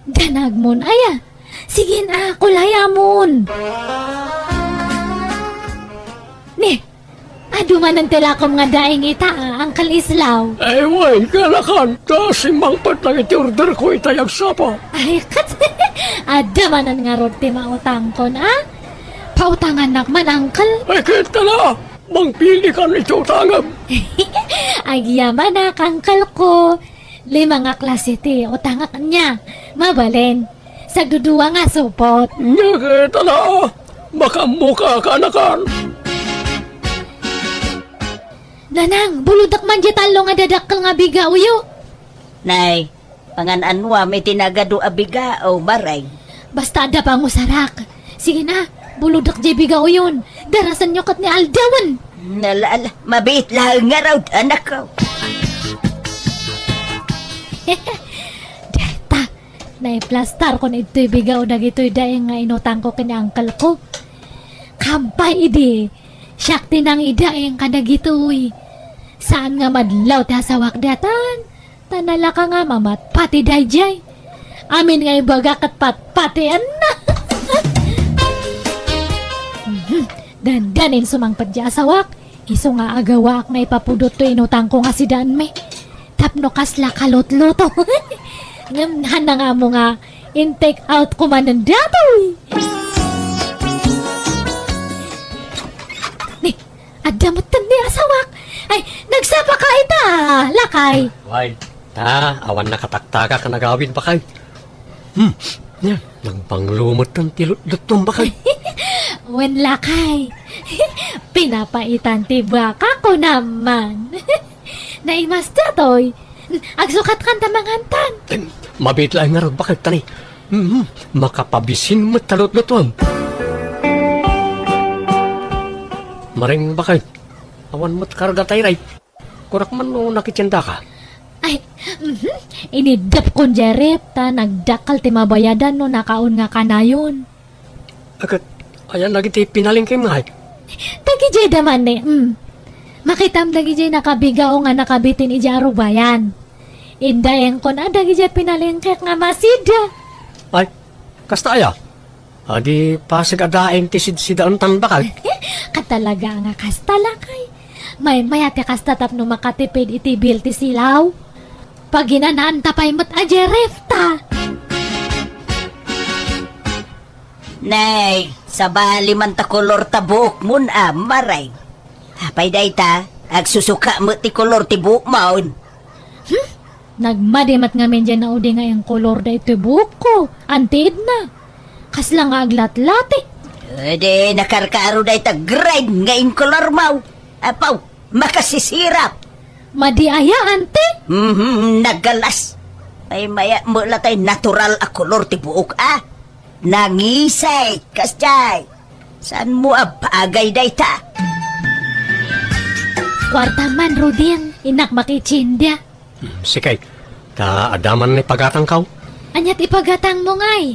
Danagmon, aya. Sige na, kulayamon. Ni, adu manen ti lakom nga daing ita, Uncle Islaw. Ay, wen, kanakan, ta simmangpet lang iti order ko itay agsapa. Ay, ket, adda manen ngarud ti mautangkon, a? Pautangannak man, Uncle. Ay, ket, tala, mangpili kan iti utangem. Agyamanak, Uncle ko. Lima nga klase ti utangak ania. Mabalin. Sagdudua nga supot. Nia ket ala, makaammoka, kanakan. Nanang, bulodek man diay tallo nga dadakkel nga bigaoyo. Nay, pangan-anuam iti nagadu a bigao, Mareng? Basta adda pangusarak. Sige na, bulodek diay bigaoyon. Darasenyo ket ni aldawen. Ala, ala, mabiit laeng ngarud, anakko. Deta, naiplastarkon idtoy bigao dagitoy daing nga inutangko ken ni uncle ko. Kampay idi, siak ti nangidaing kadagitoy. Saan nga madlaw ti asawak daytan? Ta nalaka nga mamatpati daydiay. Amin nga ibaga ket patpatienna. Mhm. Dandanin sumangpet diay asawak. Isu nga agawaak nga ipapudot toy inutangko nga sidaanmi. Tapno kasla kalutluto. Ngem haanna nga ammo nga in-take out ko manen datoy. Ni, adda metten ni asawak. Ay, nagsapaka ita, lakay. Wen, ta, awan nakataktakak a nagawid, bakay. Hmm, nia, nagbanglo metten ti lutlutom, bakay. Wen, lakay. Pinapaitan ti baka ko naman. Naimas datoy. Agsukatkan ta mangantan. Em, mabiit laeng ngarud, bakay, tani. Mhm, makapabisin met ta lutlutom. Mareng, bakay. Awan met karga tay ray. Kunak man no nakitiendaka. Ay, mhm. Iniddepkon diay ref ta nagdakkel ti mabayadan no nakaon nga kanayon. Ket, ayan dagiti pinalengkem, ngay? Dagidiay da manen, mm. Makitam dagidiay nakabigao nga nakabitin idiay arubayan. Indaengkon a dagidiay pinalengkek nga masida. Ay, kasta aya? Adi pasig a daing ti sidsidaentan, bakay? Katalaga nga kasta, lakay. Maymay-at ti kasta tapno makatipid iti bill ti silaw. Paginanaanta pay met a diay ref ta. Nay, sabali man ta kolor ta buokmon a, Mareng. Apay dayta, agsusuka met ti kolor ti buokmon. Hmm? Nagmadi met ngamin diay naudi nga inkolor daytoy buokko. Antiidna. Kasla nga aglatlati. Edi, nakarkaro dayta grade nga inkolormo. Apaw, makasisirap. Madi aya, ante? Mhm, nagalas. Maymay-at met la tay natural a kolor ti buok, a. Nangisay, kasdiay. Saanmo a bagay dayta? Kuarta man, Rodin. Innak makitiendia. Hmm, sikay, ta adda man ni pagatangkaw? Ania ti pagatangmo, ngay?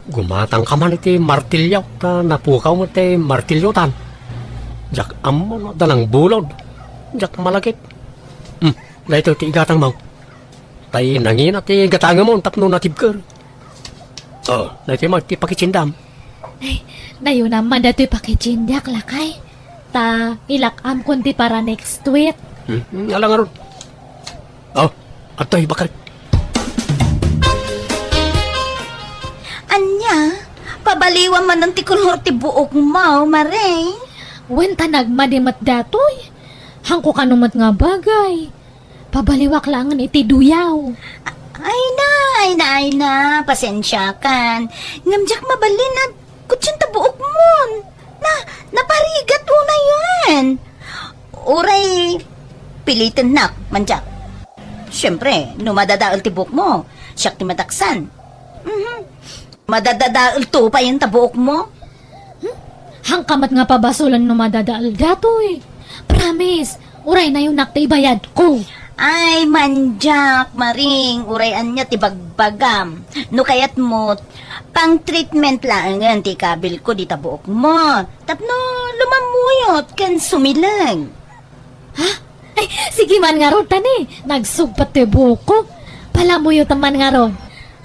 Gumatangka man iti martilyo, ta napukaw met ti martilyotan. Diak ammo no adda nangbulod. Diak malagip. Hmm, daytoy ti igatangmo. Tay nangina ti gatangemon tapno natibker. Oh, daytoy met ti pakitiendam. Ay, nayunam man daytoy pakitiendiak, lakay. Ta ilak-amkon ti para next week. Hmm, hmm, ala ngarud. Oh, adtoy, bakay. Ania? Pabaliwam manen ti kolor ti buokmo, Mareng? Wen, ta nagmadi met datoy. Haanko kano met nga bagay. Pabaliwak laengen iti duyaw. Ay na, ay na, ay na, pasensiakan. Ngem diak mabalin a kutsen ta buokmon. Na, naparigat unayen. Uray pilitennak, mandiak. Siempre, no madadael ti buokmo, siak ti madaksan. Mhm. Madadadaelto payen ta buokmo? Hmm? Haanka met nga pabasolen no madadael datoy. Promise, uray nayunak ti ibayadko. Ay, mandiak, Mareng, uray ania ti bagbagam. No kayatmo, pang-treatment laengen ti ikabilko dita buokmo. Tapno lumammuyot ken sumileng. Ha? Ay, sige man ngarud, tani. Nagsugpet ti buokko. Palamuyotem man ngarud.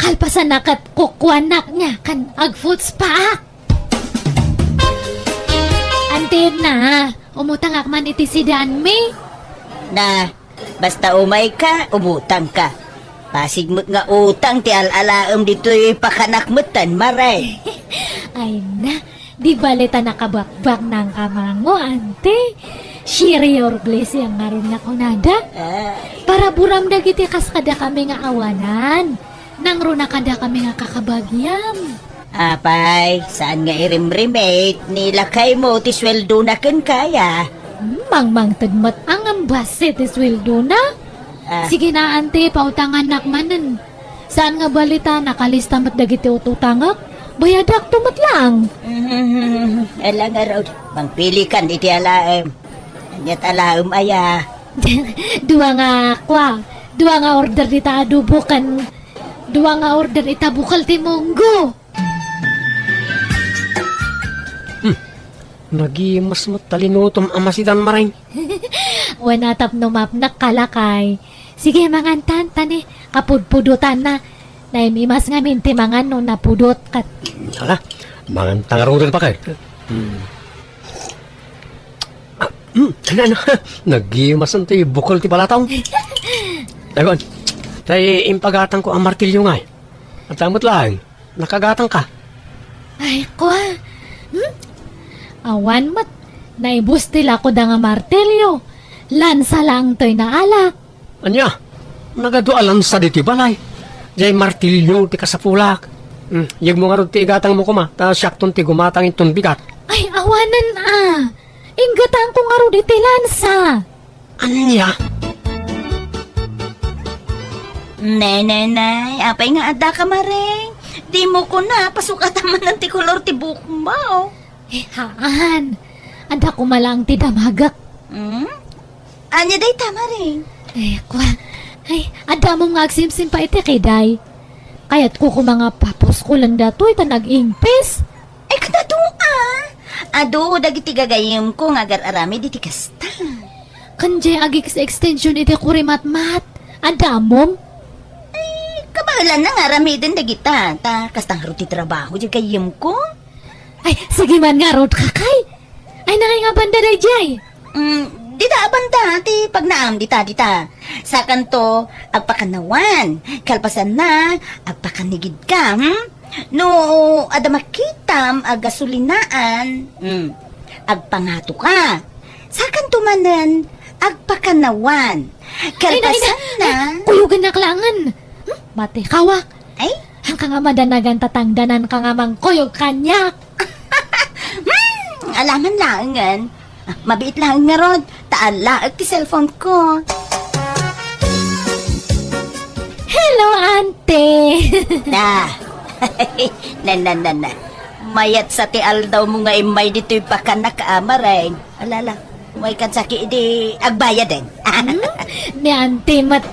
Kalpasanna ket kukuanak nia ken agputspaak. Anti Edna, umutangak man iti sidanmi. Na, basta umayka, umutangka. Pasig met nga utang ti al-alaem ditoy pakanak metten, Mare. Ay na, di bale ta nakabakbak nang kamango, ante. Share your blessing ngarud nga kunada. Ah. Paraburam dagiti kas kadakami nga awanan. Nangruna kadakami nga kakabagiam. Apay, saan nga irimrimit ni lakaymo ti sueldona kenka, ya? Hmm, mangmangted met a ngem bassit ti sueldona. Ah. Sige na, ante, pautangannak manen. Saan nga bale ta nakalista met dagiti ututangek? Bayadakto met laeng. Mm, ala ngarud, mangpilikan iti alaem. Aniat alaem aya? Dua nga kua, dua nga order dita adobo ken dua nga order ita bukal ti munggo. Hmm. Nagimas met ta linutom a masidan, Mareng. Wen a tapno mapnek ka lakay. Sige, mangantan, ta ni, kapudpudotanna. Naim-imas ngamin ti mangan no napudot ket. Ala, mangantan ngaruden, Pakay. Hmm. Ah, hmm, ano, ano? Nagimasen ti bukol ti balatong. Dagon, tay impagatangko a martilyo ngay. Adda met laeng. Nakagatangka. Ay, kua. Hmm? Awan met. Naibus ti lakoda nga martilyo. Lansa laeng toy naalak. Ania? Nagadu a lansa ditoy balay. Jay martilyo ti kasapulak. Hmm, yegmo ngarud ti igatangmo koma, ta siakton ti gumatang inton bigat. Ay, awanen a. Inggatangko ngarud iti lansa. Ania? Nay, nay, nay, apay nga addaka, Mareng? Dimo kuna, pasukatan manen ti kolor ti buokmo. Eh, haan. Adda koma laeng ti damagek. Hmm? Ania dayta, Mareng? Eh, kua. Ay, adda mo nga agsimsim pa iti kiday. Kayatko koma nga papuskolen datoy ta nag-ingpis. Ay, kadado a! Adu dagiti gagayyemko nga agar-aramid iti kasta. Ken jay agix-extension iti kurimatmat. Adda ammom? Ay, kabaelanna nga aramiden dagita, ta kasta ngarud ti trabaho jay gayyemko. Ay, sige man ngarud, kakay. Ay, nangay nga banda dayjay? Mm, dita a banda ti pagnaam dita, dita. Sakanto, agpakannawan. Kalpasanna, agpakanigidka, hmm? No adda makitam a gasolinaan, hmm, agpangatoka. Sakanto manen, agpakannawan. Ay, na, ay, na. Kalpasanna, ay, kuyogennak laengen. Hmm? Mati, kawak. Ay? Hanka nga madanagan ta tangdananka nga mangkuyog kaniak. Hmm, alaman laengen. Ah, mabiit laeng ngarud, ta alaek ti cellphone ko. Hello, ante. Na. Na, na, na, na. Mayat sa ti aldawmo nga immay ditoy pakanak a, Mareng. Alala, umaykan saki idi agbayaden. Hmm? Ni ante met.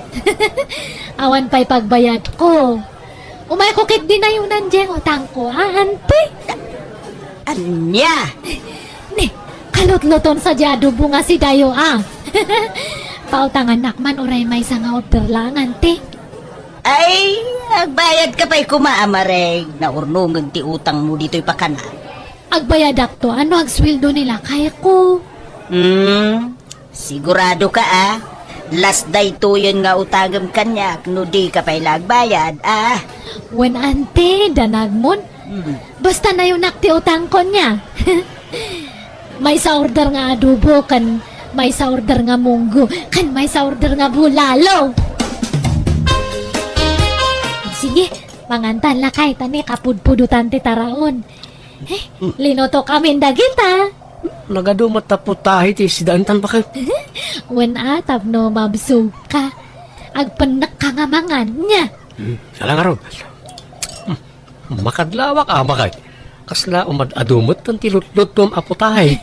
Awan pay pagbayadko. Umayko ket dinayunan diay utangko, a, ante? Ania? Ni, kalutluton sa diay adobo nga sidayo, a. Pautangannak man uray maysa nga order laeng, ante. Ay, agbayadka pay koma, a, Mareng. Naurnongen ti utangmo ditoy pakanak. Agbayadakto a no agsueldo ni lakayko. Hmm, siguradoka a. Las daytoyen nga utangem kaniak no dika pay la agbayad, a. Wen ante, danagmon. Hmm. Basta nayunak ti utangko nia. Maysa order nga adobo, ken maysa order nga munggo, ken maysa order nga bulalo. Sige, mangantan lakay, ta ni kapudpudotan ti taraon. Eh, linutok amin dagita. Nagadu met ta putahe ti sidaentan, Pakay. Wen a, tapno mabsogka. Agpennekka nga mangan nia. Hmm, ala ngarud. Hmm, makadlawak a, Pakay. Kasla umad-adu metten ti lutlutom a putahe.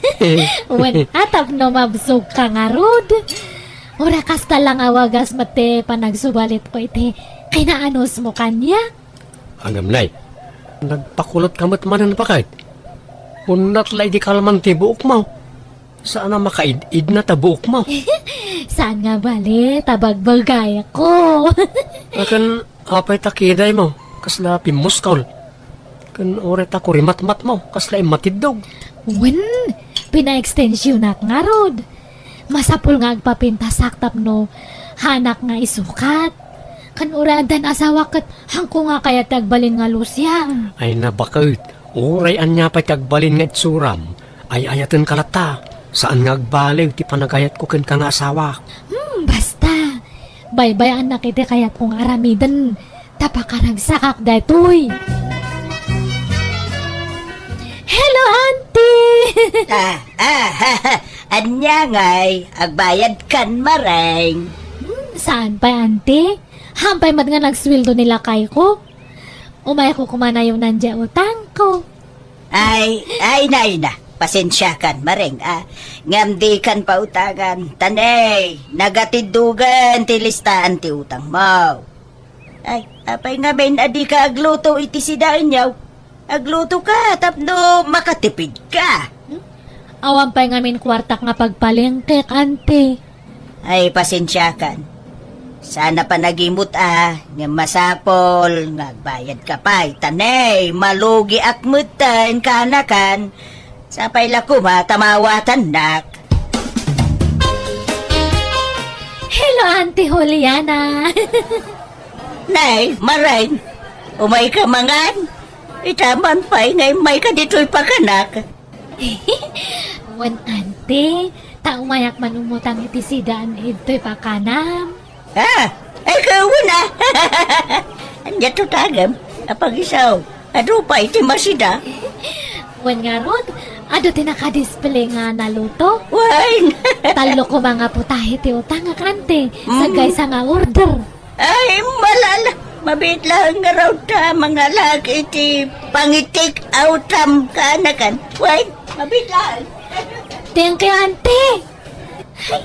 Wen a, tapno mabsogka ngarud. Uray kasta la nga wagas met ti panagsubalitko iti kinaanusmo kaniak. Ngem, Nay, nagpakulot ka met manen, Pakay. Unnat la idi kalman ti buokmo. Saan a makaid-idna ta buokmo. Saan nga bale ta bagbagayko. Akin, apay ta kidaymo? kasla pimmuskol. Ken uray ta kurimatmatmo, kasla immatiddog. Wen, pinaekstensionak ngarud. Masapul nga agpapintasak tapno haanak nga isukat. Ken uray addan asawak ket haanko nga kayat ti agbalin nga lusiang. Ay, nabaket. Uray ania pay ti agbalin nga itsuram, ay-ayatenka latta. Saan nga agbaleg ti panagayatko kenka nga asawak. Hmm, basta. Baybay-annak iti kayatko nga aramiden. Ta pakaragsakak daytoy. Hello, auntie! Ah, ah, ania ngay, agbayadkan mareng? Hmm, saan pay, auntie? Haan pay met nga nagsueldo ni lakayko. Umayko koma nayonan diay utangko. Ay, ay, nay na, pasensiakan, mareng, ah. Ngem dikan pautangan, ta ne, nagatiddogen ti listaan ti utangmo. Ay, apay ngamin a dika agluto iti sidaenyo? Aglutoka tapno makatipidka. Hmm? Awan pay ngamin kuartak nga pagpalengkek, auntie. Ay, pasensiakan. Saan a panagimut a, ngem masapul nga agbayadka pay, ta ne, malugiak metten, kaanakan. Sapay la koma ta maawatannak. Hello, Auntie Juliana. Nay, mareng, umayka mangan? Ita man pay nga immayka ditoy pakanak. Wen, auntie, ta umayak man umutang iti sidaan ditoy pakanam. Ah, ay, kawan, ah. Ania ti utangem? Apag-isu, adu pay ti masida. Wen ngarud, adu ti naka-display nga naluto. Wen. Tallo koma nga putahe ti utangak, auntie. Mm. Sagaysa nga order. Ay, malala. Mabiit laeng ngarud ta mangalaak iti pangi-take outam kaanakan. Wen, mabiit laeng. Thank you, auntie. Ay.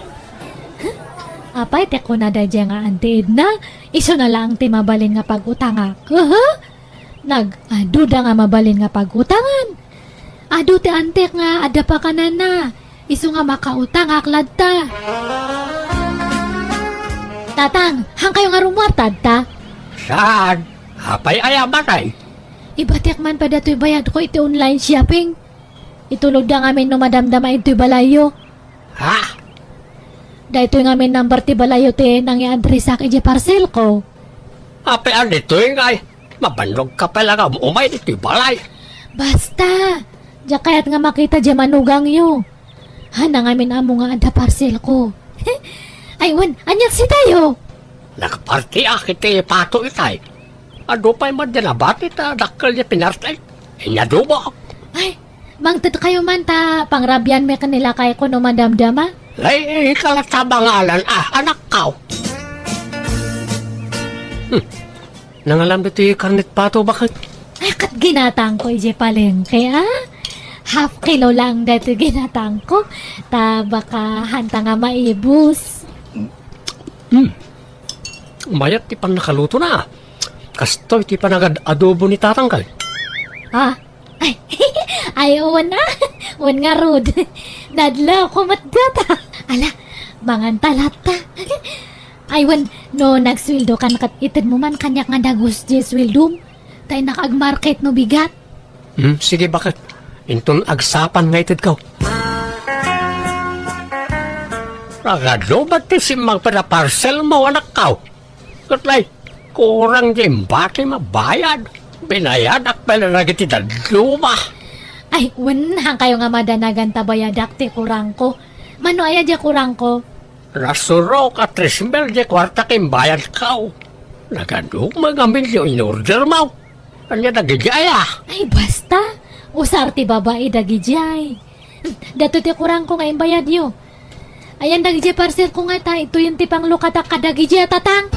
Apay ti kuna daydiay nga auntie Edna? Isuna laeng ti mabalin nga pag-utangak. Aha. Nag-aduda nga mabalin nga pag-utangan. Adu ti auntiek nga adda pakanana. Isu nga makautangak latta. Tatang, haankayo nga rumuar ta adda? Saan? Apay aya, matay? Ibatiak man pay datoy bayadko iti online shopping. Itulodda ngamin no madamdama intoy balayyo. Ha? Daytoy ngamin number ti balayyo ti nangiadresak idiay parcelko. Apay a ditoy ngay? Mabannogka pay la nga um-umay ditoy balay. Basta, diak kayat nga makita diay manugangyo. Haanna ngamin ammo nga adda parcelko. Ay, wen, ania ti sidayo? Nakapartiak iti pato itay. Adu pay met diay nabati ta dakkel diay pinarti. Inyadubak. Ay, mangtedkayo man ta pangrabianmi ken ni lakayko no madamdama. Ay, ikalat sa bangalan, ah, anakko. Hmm. Nangalam ditoy karnet pato, baket? Ay, ket ginatangko idiay palengke, ah. Half kilo lang daytoy ginatangko. Ta baka haanta nga maibus. Hmm. Mayat ti pannakalutona. Kastoy ti panagad-adobo ni tatang kay. Ah, ay, ay, wen a. Wen ngarud. Nadlawko met dayta. Ala, manganta latta. Ay, wen, no nagsueldokan ket itedmo man kaniak nga dagus diay sueldom. Ta innak agmarket no bigat. Hmm, sige, baket? Inton agsapan nga itedko. Nagadu met ti simmangpet a parcelmo, anakko. Ket lay, kurang diay imbatim a bayad. Binayadak pay la dagiti dadduma. Ay, wen, haankayo nga madanagan ta bayadak ti kurangko. Mano aya diay kurangko? Nasurok a tres mil diay kuarta ti imbayadko. Nagadu met ngamin diay in-ordermo. Ania dagidiay, ah? Ay, basta. Usar ti babai dagidiay. Daytoy ti kurangko nga imbayadyo. Ayan dagidiay parcelko nga ta, ituyon ti panglukatak kadagidiay a tatang.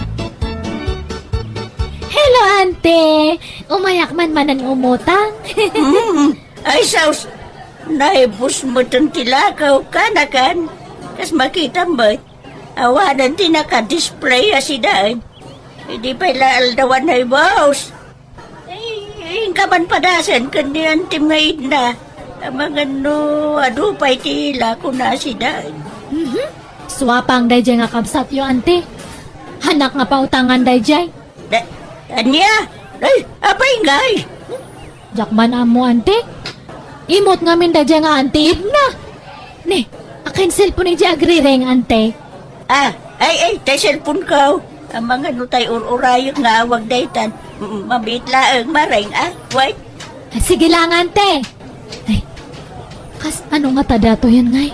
Hello, ante. Umayak man manen umutang. Mm. Ay, sus. Naibus metten ti lakaw, kaanakan. Kas makitam met. Awanen ti naka-display a sidaen. Idi pay la aldawan naibus. Ay, inka man padasen ken ni antim nga Edna. Amangan no adu pay ti ilakona a sidaen. Mhm. Suapang daydiay nga kabsatyo, ante. Haannak nga pautangan daydiay. Da-, ania? Ay, apay ngay? Diak man ammo, ante. Imot ngamin daydiay nga ante Edna. Ne, akin cellphone idiay agriring, ante. Ah, ay, ay, tay cellphone ko. Amangan no tay ur-urayek nga awag daytan. Mm, mabiit laeng, Maring, ah. Wait. Ah, sige lang, ante. Ay, kas-ano ngata daytoyen ngay?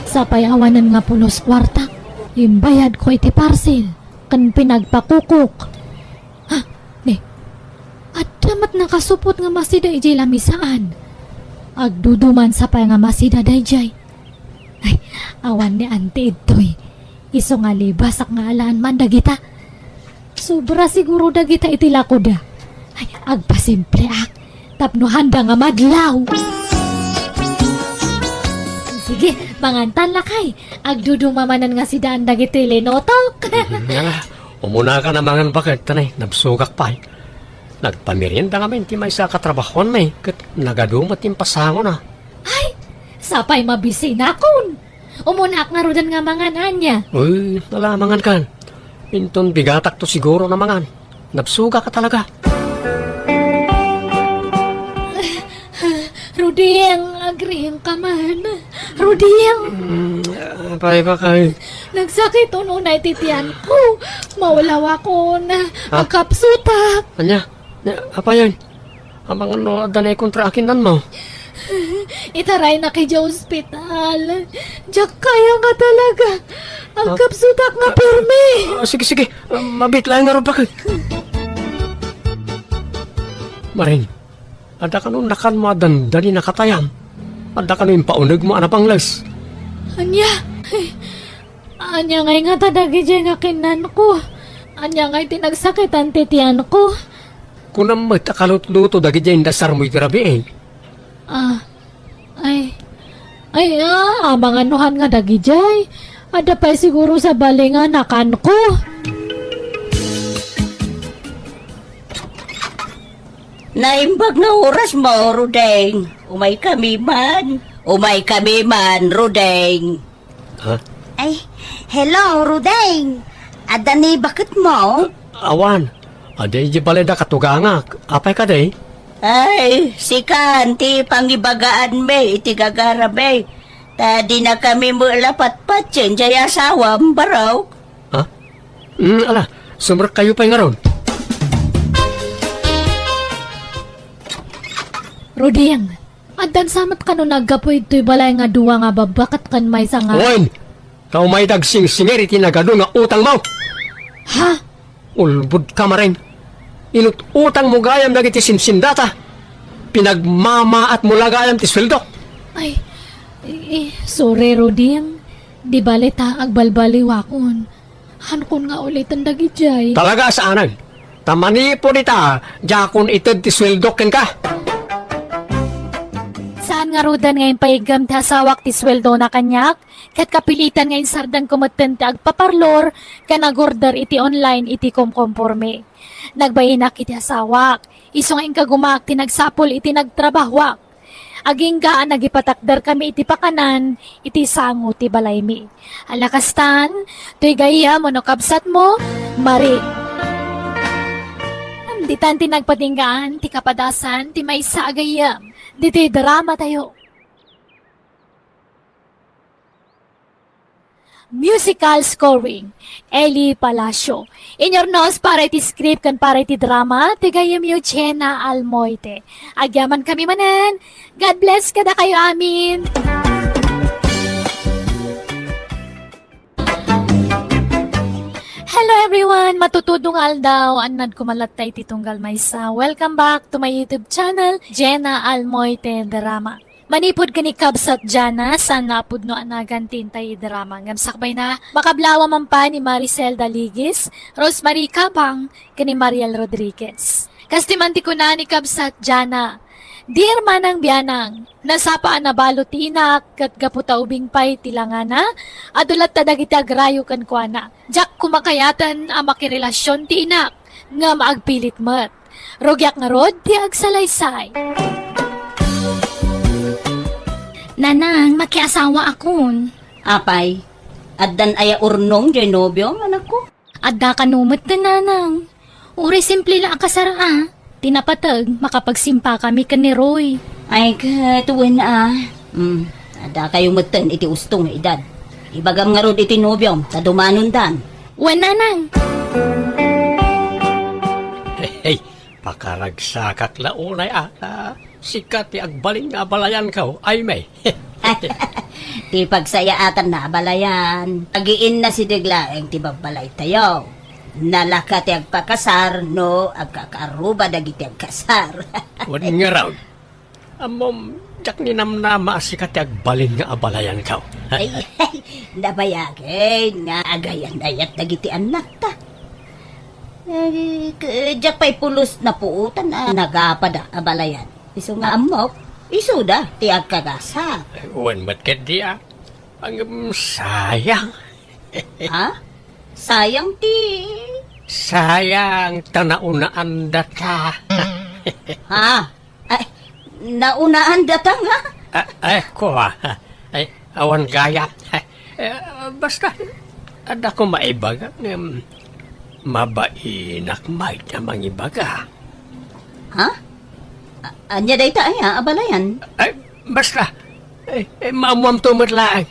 Sapay awanen nga pulos kuarta. Imbayadko iti parcel ken pinagpakukok. Ha, ne, adda met nakasupot nga masida idiay lamisaan. Agduduman sapay nga masida daydiay. Ay, awan ni Auntie Edtoy. Isu nga libasak nga alaan man dagita. Sobra siguro dagita iti lakoda. Ay, agpasimpleak tapno handa nga madlaw. Sige, mangantan lakay. Agduduma manen nga sidaan dagiti linutok. Nga, umuna ka na mangan baket, tanay, nabsugak pay. Nagpamerienda ngamin ti maysa a katrabahoanmi, ket nagadu met ti impasangona. Ay, sapay mabisinakon. Umunaak ngaruden nga mangan ania. Uy, ala, mangan kan. Inton bigatakto siguro na mangan. Nabsugak ka talaga. Ruding, agriing ka man. Ruding! Mm, apay ba kay? Nagsakit unay ti tiyan ko. Maulawakon. Ha? Agkapsutak. Ania? Nia, apayen? Amangan no adda naikontra a kinnanmo? Itaraynak idiay ospital. Diak kaya nga talaga. Agkapsutak nga permi. Ah, sige, sige. Ah, mabiit laeng ngarud, baket. Maring, adda kano nakanmo a dandani nakatayam? Adda kano impaunegmo a napangles? Ania? Ay, ania ngay ngata dagidiay nga kinnanko? Ania ngay ti nagsakitan ti tiyanko? Kunam met a kalutluto dagidiay indasarmo iti rabii. Ah, ay, ay, ah, amangan no han nga dagidiay. Adda pay siguro sabali nga nakanko. Naimbag nga orasmo, Ruding. Umaykami man. Umaykami man, Ruding. Ha? Ay, hello, Ruding. Adda ni baketmo? Awan. Adda idiay balay da katugangak. Apay kadi? Ay, sikan ti pangibagaanmi iti gagarami. Ta dinakami met la patpatien diay asawam, barok. Ha? Mm, ala, sumrekkayo pay ngarud. Ruding, addan sa met kano naggapu idtoy balay nga dua nga babba ket ken maysa nga Wen! Ta umay dagsingsingir iti nagadu nga utangmo! Ha? Ulbodka, Maring. Inut-utangmo gayam dagiti simsindata. Pinagmamaatmo la gayam ti sueldok. Ay, eh, sorry, Ruding. Di bale ta agbalbaliwakon. Hankon nga uliten dagidiay. Talaga saanen. Ta manipud ita, diakon ited ti sueldok kenka. Saan ngaruden nga impayiggem ti asawak ti sueldona kaniak, ket kapilitan nga insardengko metten ti agpaparlor ken agorder iti online iti komkomporme. Nagbainak iti asawak, isu nga inkagumaak ti nagsapul iti nagtrabahoak. Agingga a nagipatakderkami iti pakanan iti sango ti balaymi. Ala kastan, toy gayyem wenno kabsatmo, Maring. Ditan ti nagpatinggaan ti kapadasan ti maysa a gayyem ditoy dramatayo. Musical scoring, Eli Palacio. Inyurnos para iti script ken para iti drama, ti gayyemyo Jenna Almoite. Agyamankami manen. God bless kadakayo amin. Hello everyone! Matutudong nga aldaw, annad ko man latta iti tunggal maysa. Welcome back to my YouTube channel, Jenna Almoite Drama. Manipud ken ni Kabsat Jana, saan nga a pudno a nagan ti intay a drama. Ngem sakbayna, makablawa man pay ni Maricel Daligis, Rosemary Cabang, ken ni Mariel Rodriguez. Kastoy man ti kuna ni Kabsat Jana, "Dear Manang Bianang, nasapa a nabalud ti inak, ket gapu ta ubing pay ti langana, adu latta dagiti agrayo kenkuana. Diak koma kayaten a makirelasion ti inak, ngem agpilit met. Rugiak ngarud ti agsalaysay." Nanang, makiasawaakon. Apay, addan aya urnong diay nobiom, anakko? Adda kano met, nanang. Uray simple la a kasar a. Napateg, makapagsimpakami ken ni Roy. Ay, ket wen a. Hmm, adda kayo metten iti usto nga edad. Ibagam ngarud iti nobiom, ta dumanondan. Wen, nanang. Hey, hey, pakaragsakak la unay a. Ah, sika ti agbalin nga abalayanko, Aimee. Ti pagsayaatanna abalayan, agiinna sideg laeng ti babbalaytayo. Nalaka ti agpakasar no agkakaarruba dagiti agkasar. Wen ngarud, ammom, diak ninamnama a sika ti agbalin nga abalayanko. Ay, ay, nabayagen nga agayan-ayat dagiti annakta. Ay, k-, diak pay pulos napuotan a nagapada abalayan. Isu nga ammok, isuda ti agkagasa. Wen met ketdi a. Ngem sayang. Ha? Sayang ti Sayang ta naunaan data. Ha? Ay, naunaan data nga? Ah, ay, kua. Ay, awan gayam. Eh, basta, adda ko maibaga ngem mabainak met a mangibaga. Ha? A-, ania dayta aya, abalayan? Ay, basta, eh, eh, maammoamto met laeng.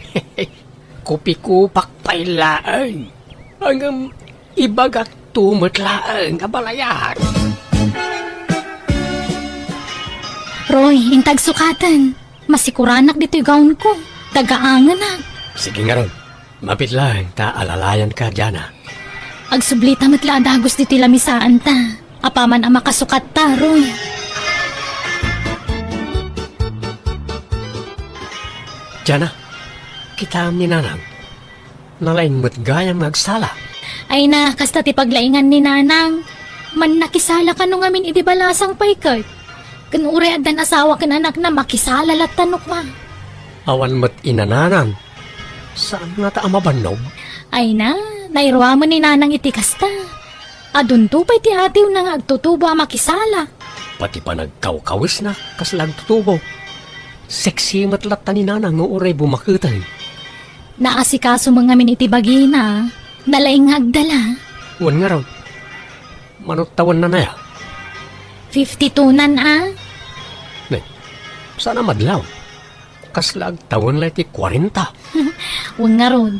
Kupikupak pay laeng. Ngem ibagakto met laeng, abalayan. Roy, intag sukaten. Masikuranak ditoy gawnko. Tagaangenak. Sige ngarud. Mabiit laeng ta alalayanka, Jana. Agsublita met la a dagus ditoy lamisaanta. Apaman a makasukatta, Roy. Jana, kitaem ni Nanang. Nalaing met gayam nga agsala. Ay na, kasta ti paglaingan ni Nanang. Mannakisala kano ngamin idi balasang pay ket. Ken uray addan asawa ken anakna, makisala latta no kua. Awan met inananan. Saan ngata a mabannog? Ay na, nairuamen ni Nanang iti kasta. Adunto pay ti atiwna nga agtutubo a makisala. Pati panagkawkawisna, kasla agtutubo. Sexy met latta ni Nanang no uray bumaketen. Naasikaso met ngamin iti bagina. Nalaing nga agdala. Wen ngarud. Mano tawenna aya? Fifty-two-nan a. Ne, saan a madlaw? Kasla agtawen la iti kuarenta. Wen ngarud.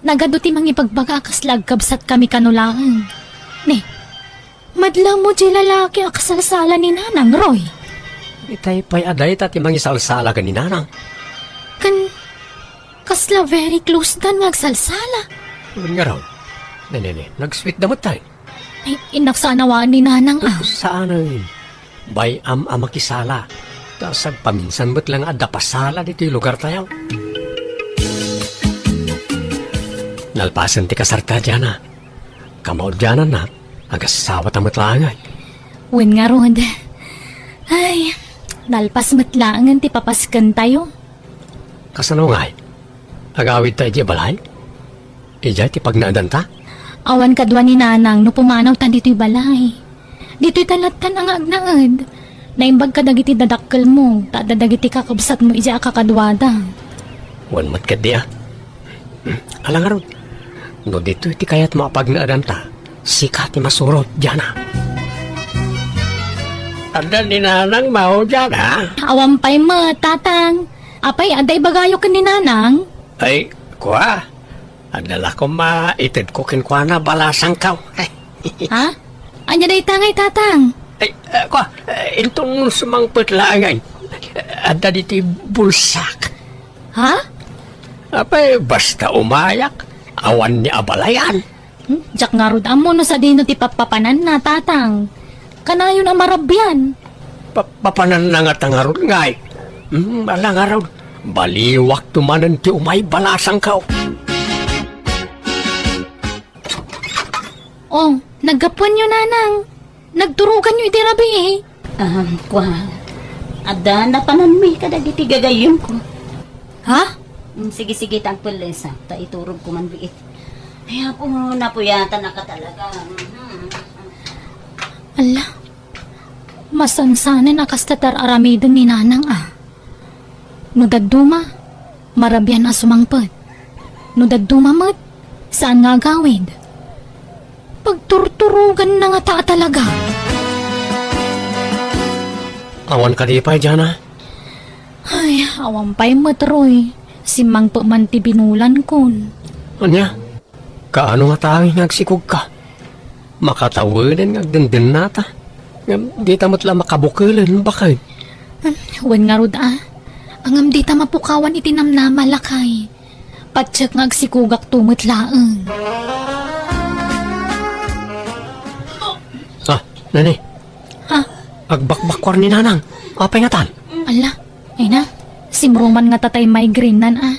Nagadu ti mangibagbaga a kasla agkabsatkami kano laeng. Ne, madlaw mo diay lalaki a kasalsala ni Nanang, Roy? Itay pay a dayta ti mangisalsala ken ni Nanang. Ken kasla very close-dan nga agsalsala. Wen ngarud. Ne, ne, ne, nagsweet-da met tay. Ay, innak saan a waan ni Nanang, ah. Saan a, bay-am a makisala. Ta sagpaminsan met la nga adda pasala ditoy lugartayo. Nalpasen ti kasarta, Jana. Kamaudiananna, agasawata met laeng, ay. Wen ngarud. Ay, nalpas met laengen ti papaskentayo. Kasano ngay? Agawidta idiay balay? Idiay ti pagnaedanta? Awan kadua ni Nanang no pumanawta ditoy balay. Ditoyta lattan a nga agnaed. Naimbag kadagiti dadakkelmo, ta adda dagiti kakabsatmo idiay a kakaduada. Wen met ketdi a. Ala ngarud, no ditoy ti kayatmo a pagnaedanta, sika ti masurot, Jana. Adda ni Nanang mao, Jana? Awan pay met, Tatang. Apay, adda ibagayo ken ni Nanang? Ay, kua, adda la koma itedko kenkuana balasangko. Ha? Ania dayta ngay, Tatang? Ay, ah, kua, eh, inton sumangpet laeng ngay. Adda ditoy bulsak. Ha? Apay, basta umayak, awan ni abalayan. Hmm? Diak ngarud ammo no sadino ti pappapananna, Tatang. Kanayon a marabian. Pa-, papananna ngata ngarud ngay. Hmm, ala ngarud. Baliwakto manen ti umay balasangko. Oh, naggapuanyo, Nanang. Nagturoganyo iti rabii. Ah, kua. Adda napananmi kadagiti gagayyemko. Ha? Mm, sige, sige, ta agpellesa, ta iturogko man biit. Ay, Apo, napuyatanaka talaga. Mhm. Ala, masansanen a kasta ti ar-aramiden ni Nanang, ah. No dadduma, marabian a sumangpet. No dadduma met, saan nga agawid. Pagturturoganna ngata a talaga. Awan kadi pay, Jana? Ay, awan pay met, Roy. Simmangpet man ti binulankon. Ania? Kaano nga tanging nga agsikogka? Makatawenen nga agdendennata. Ngem dita met la makabukelen, baket. Hmm, wen ngarud a. Ngem dita mapukawan iti namnama, lakay. Patiek nga agsikogakto met laeng. Ah, nani? Ha? Agbakbakkuar ni Nanang. Apay ngatan? Ala, ay na, simruman ngata tay migraine nan a.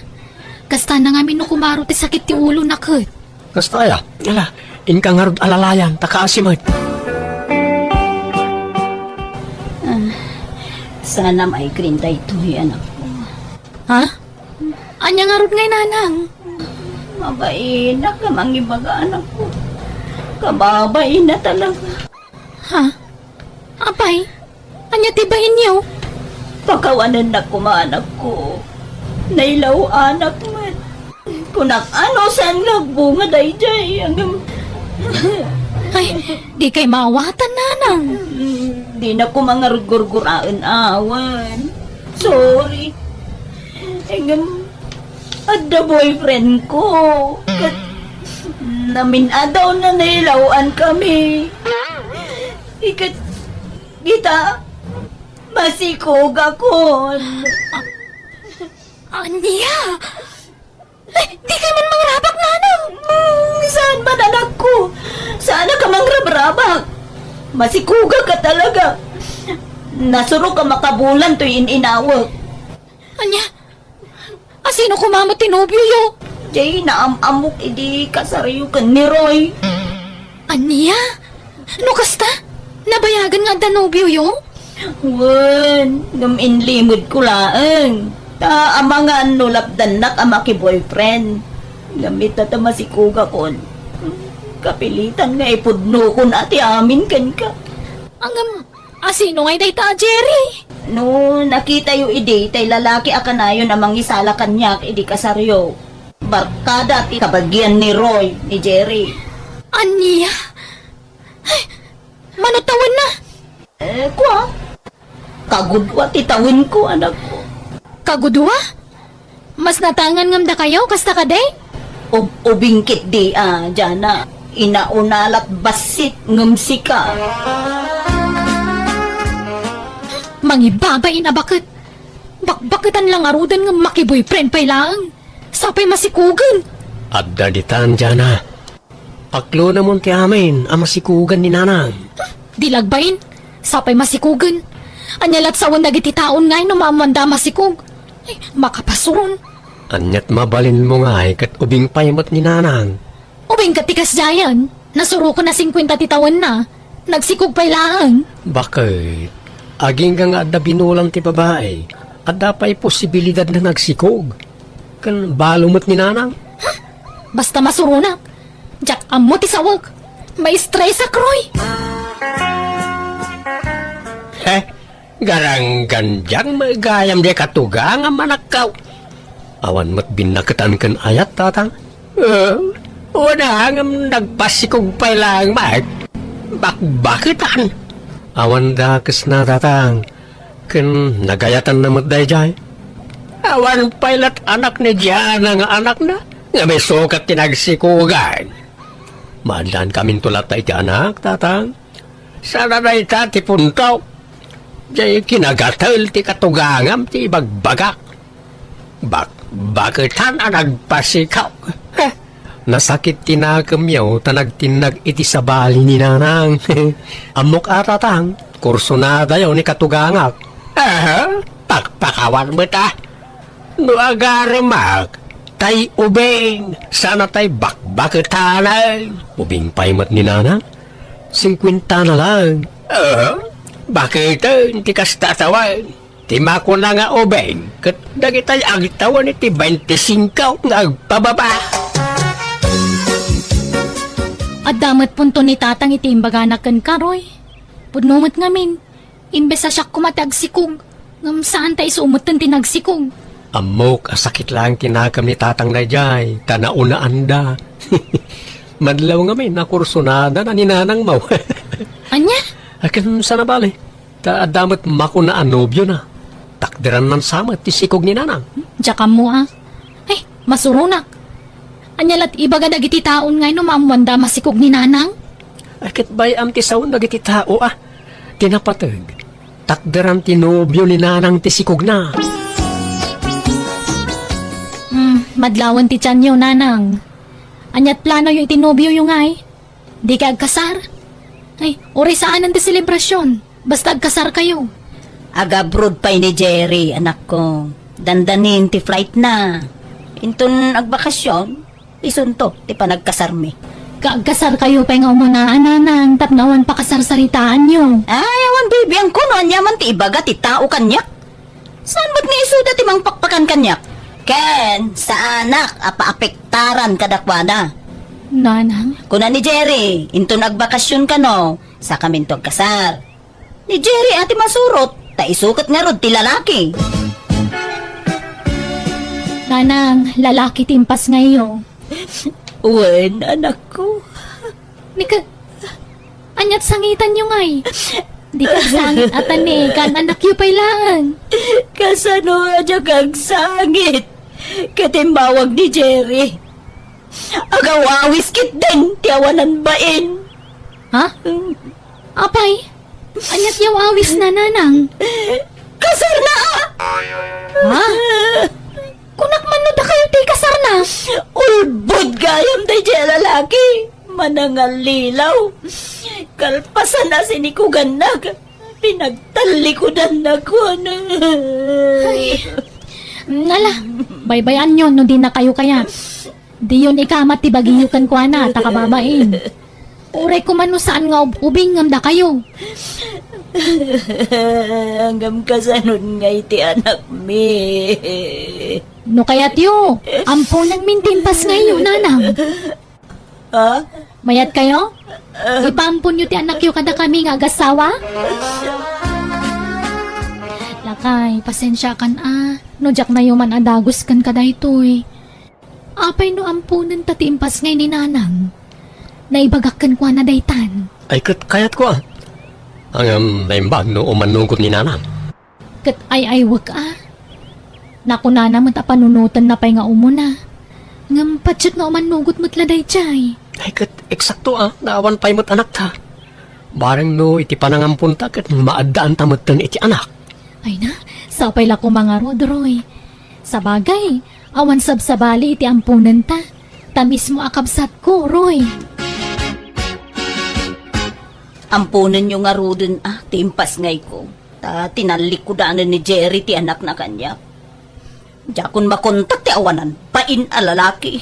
Kasta na ngamin no kumaro ti sakit ti ulona ket. Kasta aya? Ala, inka ngarud alalayan, ta kaasi met. Ah, sana migraine daytoy, anakko. Ha? Ania ngarud ngay, Nanang? Mabainak nga mangibaga, anakko. Kababaina talaga. Ha? Apay? Ania ti bainyo? Pakawanennak koma, anakko. Nailaw-anak met. Kunak, ano saan nga agbunga daydiay? Ngem, ay, dikay maawatan, Nanang. Mm, dina koma ngarud gurguraen awan. Sorry. Ngem, adda boyfriend ko. Ket namin-adaw na nailaw-an kami. Iket, kita, masikogakon. Ania? Ay, dikay man mangrabak, Nanang! Mm, saan man, anakko? Saan ka mangrabrabak? Masikogak ka talaga. Nasurok a makabulan toy in-inawek. Ania? Asino koma met ti nobioyo? Jay, naam-ammok idi kasaryo ken ni Roy. Ania? No kasta, nabayagen nga adda nobioyo? Wen, ngem inlimedko laeng. Ta amangan no lapdannak a makiboyfriend. Ngem ita ta masikogakon. Kapilitan nga ipudnokon a ti amin kenka. Ngem, asino ngay dayta a Jerry? No nakitayo idi tay lalaki a kanayon a mangisala kaniak idi kasaryo, barkada ti kabagian ni Roy, ni Jerry. Ania? Ay, mano tawenna? Eh, kua? Kagudua ti tawenko, anakko. Kagudua? Mas natangan ngem dakayo, kasta kadi? Ub-, ubing ketdi a, Jana. Inauna lat bassit ngem sika. Mangibabain a baket. Bakbaketan la ngaruden ngem makiboyfriend pay laeng. Sapay masikogen. Adda ditan, Jana. Paklonemon ti amin a masikogan ni Nanang. Di la agbain, sapay masikogen. Ania lat sawen dagiti taon ngay no maammoanda a masikog? Ay, makapasuron. Aniat mabalinmo ngay ket ubing pay met ni Nanang? Ubing ket ti kasdiayen, nasuroken a singkuenta ti tawenna, nagsikog pay laeng. Baket, agingga nga adda binulan ti babai, adda pay posibilidadna nga agsikog. Ken balo met ni Nanang. Ha? Basta masuronak. Diak ammo ti sawek. Maistresak, Roy. He? Garanggandiang met gayam diay katugangam, anakko. Awan met binnaketan ken ayat, tatang? Eh, wen a, ngem nagpasikog pay laeng met. Bakbaketan. Awan dakesna, tatang. Ken nagayatanna met daydiay. Awan pay lat anak ni Diana nga anakna, ngem isu ket ti nagsikogan. Maaddaankaminto latta iti anak, tatang. Saan a dayta ti punto. Diay kinagatel ti katugangam ti ibagbagak. Bak-, baketan a nagpasikog. Heh. Nasakit ti nakemyo ta nagtinnag iti sabali ni Nanang. Ammok a, tatang, kursunadayo ni katugangak. Aha, pakpakawan met a. No agaremak, tay ubing, saan a tay bakbaketanen. Ubing pay met ni Nanang? Singkuentana laeng. Ah, baketen ti kasta a tawen? Ti makuna nga ubing, ket dagitay agtawen iti baintisingko nga agpababa. Adda met punto ni Tatang iti imbagana kenka, Roy. Pudno met ngamin. Imbes a siak koma ti agsikog, ngem saan ta isu metten ti nagsikog. Ammok a sakit laeng ti nakem ni Tatang daydiay, ta naunaanda. Madlaw ngamin, nakursunada na ni Nanangmo. Ania? Akin sana bali. Ta adda met makuna a nobiona. Takderan man sa met ti sikog ni Nanang. Diak ammo a. Ay, masuronak. Ania la't ibaga dagiti taon nga no maammoanda a masikog ni Nanang? Ay, ket bay-am ti saon dagiti tao a. Ti napateg, takderan ti nobio ni Nanang ti sikogna. Hmm, madlawan ti tianyo, Nanang. Ania't planoyo iti nobioyo ngay? Dikay agkasar? Ay, uray saanen ti selebrasyon. Basta agkasar kayo. Agabroad pay ni Jerry, anakko. Dandanin ti flight na. Inton agbakasyon, isunto ti panagkasarmi. Kaagkasar kayo pay nga umuna, Nanang, tapno awan pakasarsaritaanyo. Ay, awan bibiangko no ania man ti ibaga ti tao kaniak. Saan met nga isuda ti mangpakpakan kaniak? Ken saanak a paapektaran kadakuada. Nanang? Kuna ni Jerry, inton agbakasyon kano, sakaminto agkasar. Ni Jerry a ti masurot, ta isu ket ngarud ti lalaki. Nanang, lalaki ti impasngayyo. Wen, anakko. Ni ka, ania't sangitanyo ngay? Dikay agsangit a ta ni, kaan-annakyo pay laeng. Kasano a diak agsangit? Ket imbawag ni Jerry. Agaw-awis ketdin ti awanan bain. Ha? Apay, ania't yaw-awisna, Nanang? Kasarna! Ha? Kunak man no dakayo ti kasarna? Ulbod gayam daydiay a lalaki. Manangallilaw. Kalpasan a sinikugannak, pinagtallikudannak, kuana. Ay, ala, baybay-anyo no dinakayo kayat. Diyon ikamat ti bagiyo kenkuana, ta kababain. Uray koma no saan nga ub-ubing ngem dakayo. Ngem kasanon ngay ti anakmi? No kayatyo, amponenmin ti impasngayyo, Nanang. Ha? Mayat kayo? Ipaamponyo ti anakyo kadakami nga agassawa? Lakay, pasensiakan a, no diak nayo man a dagus ken kadaytoy. Apay no amponenta ti impasngay ni Nanang? Naibagak kenkuana daytan. Ay, ket kayatko a. Ngem naimbag no umannugot ni Nanang. Ket ay-aywek a. Nakunana met a panunotenna pay nga umuna. Ngem patiek nga umannugot met la daydiay. Ay, ket eksakto a, naawan pay met anakta. Bareng no iti panangamponta ket maaddaanta metten iti anak. Ay na, sapay la koma ngarud, Roy. Sabagay, awan sabsabali iti amponenta. Ta mismo a kabsatko, Roy. Amponenyo ngaruden a ti impasngayko. Ta tinallikudanen ni Jerry ti anakna kaniak. Diakon makontak ti awanan bain a lalaki.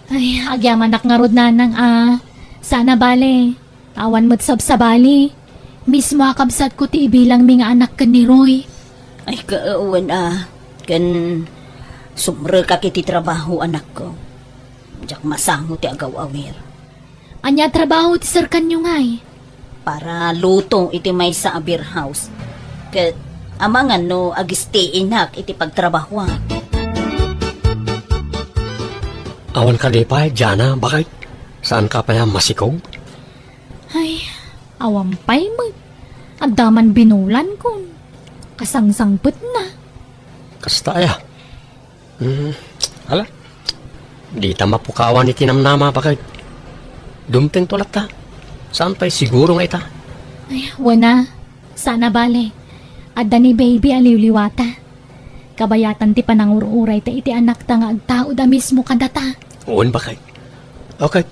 Ay, agyamanak ngarud, Nanang a. Saan a bale. Awan met sabsabali. Mismo a kabsatko ti ibilangmi nga anak ken ni Roy. Ay, ka-, wen a, ken sumrekak iti trabaho, anakko. Diak masango ti agaw-awir. Ania a trabaho ti serkanyo ngay? Para luto iti maysa a beer house. Ket amangan no agisteenak iti pagtrabahoak. Awan kadi pay, Jana, bakit? Saan ka pay a masikog? Ay, awan pay met. Adda man binulan kun kasangsangpetna. Kasta aya. Hmm, ala. Dita mapukawan iti namnama, bakit? Dumtengto latta. Saan pay siguro nga ita? Ay, wen a. Saan a bale. Adda ni baby a liwliwata. Kabayatan ti panangur-urayta iti anakta nga agtaud a mismo kadata. Wen, bakit? Okay.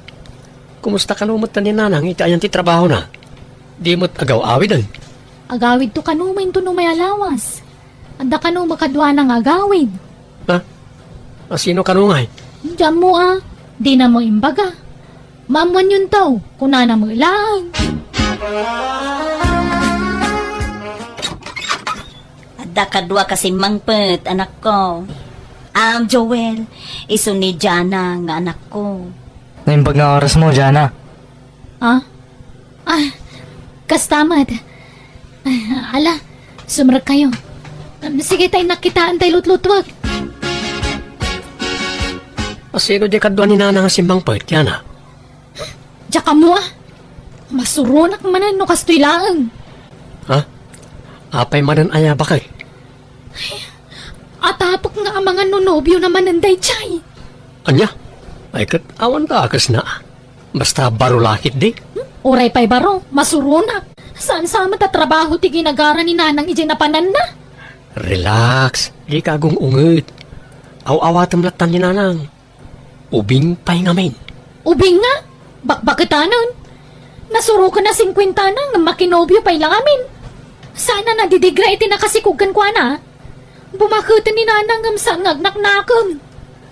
Kumusta kano met ni Nanang iti ayan ti trabahona? Di met agaw-awiden? Agawidto kano met inton umay a lawas. Adda kano makaduana nga agawid? Ha? A, sino kano ngay? Diak ammo a. Dina met imbaga. Maammoanyonto, kunana met laeng. Adda kadua ka simmangpet, anakko. Am, Joel, isu ni Jana nga anakko. Naimbag nga orasmo, Jana. Ah? Ah, kasta met. Ah, ala, sumrekkayo. Sige, ta innak kitaen tay lutlutuek. A, sino diay kadua ni Nanang a simmangpet, Jana? Diak ammo a. Masuronak manen no kastoy laeng. Ha? Apay manen aya, baket? Atapek nga amangan no nobiona manen daydiay. Ania? Ay, ket awan dakesna. Basta baro la ketdi. Hmm? Uray pay baro, masuronak. Saan sa met a trabaho ti ginagara ni Nanang idiay napananna? Relax, dika agung-unget. Aw-awatem lattan ni Nanang. Ubing pay ngamin. Ubing nga? Bakbaketanen. Nasuroken a singkuentana ngem makinobio pay la ngamin. Saan a nadidigra iti nakasikog kenkuana. Bumaketen ni Nanang ngem saan nga agnaknakem.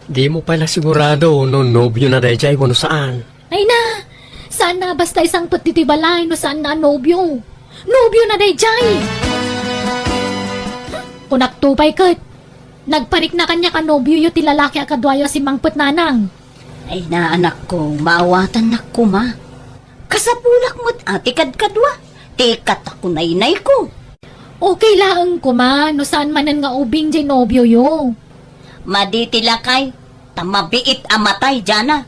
Dimo pay la sigurado no nobiona daydiay wenno saan. Ay na, saan na basta isangpet ditoy balay no saan na a nobio. Nobiona daydiay. Kunakto pay ket, nagparikna kaniak a nobioyo ti lalaki a kaduayo a simmangpet, Nanang. Ay na, anakko, maawatannak koma. Kasapulak met a ti kadkadua, ti katakunaynayko. Okay laeng koma no saan manen nga ubing diay nobioyo. Madi ti lakay, ta mabiit a matay diana.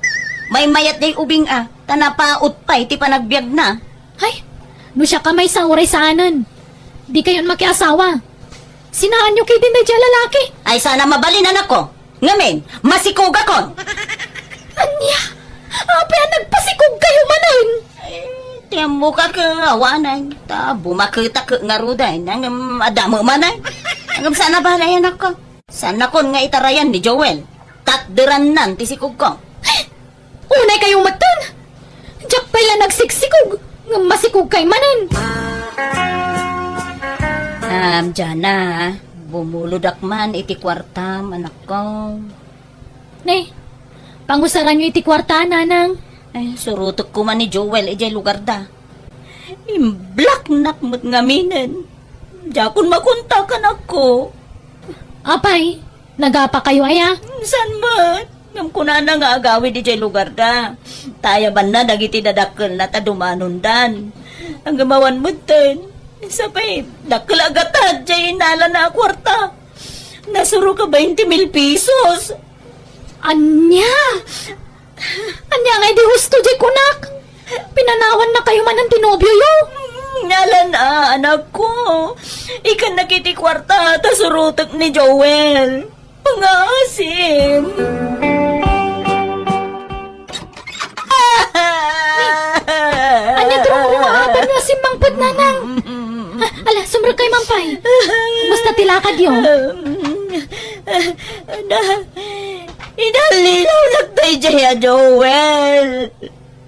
Maymayat diay ubing a, ta napaut pay ti panagbiagna. Ay, no siak a maysa uray saanen. Dikayon makiasawa. Sinaanyo ketdin daydiay a lalaki. Ay, saan a mabalin, anakko. Ngamin, masikogakon. Ania? Apay a nagpasikogkayo manen? Ay, ti ammok a ket awanen, ta bumaketak ngaruden, ngem adda met manen. Ngem saan a balay, anakko. Saannakon nga itarayan ni Joel. Takderannan ti sikogko. Unaykayo metten! Diak pay la nagsiksikog, ngem masikogkay manen. Am, Jana, bumulodak man iti kuartam, anakko. Ne, pangusaranyo iti kuarta, Nanang. Ay, surotekko man ni Joel idiay lugarda. Imblaknak met ngaminen. Diakon makontak, anakko. Apay, nagapakayo aya? Saan met? Ngem kunana nga agawid idiay lugarda. Ta ayabanna dagiti dadakkelna ta dumanondan. Ngem awan metten. Sapay, dakkel a gatad diay inalana a kuarta. Nasurok a bainte mil pesos. Ania? Ania ngay di husto diay kunak? Pinanawannakayo manen ti nobioyo? Mm, alan a, anakko. Ikannak iti kuarta ta surotek ni Joel. Pangaasim. Ania ti rummuar a adanyo a simmangpet, Nanang? Ah, ala, sumrekkay man pay. Kumusta ti lakadyo? Ada, inallilawnak daydiay a Joel.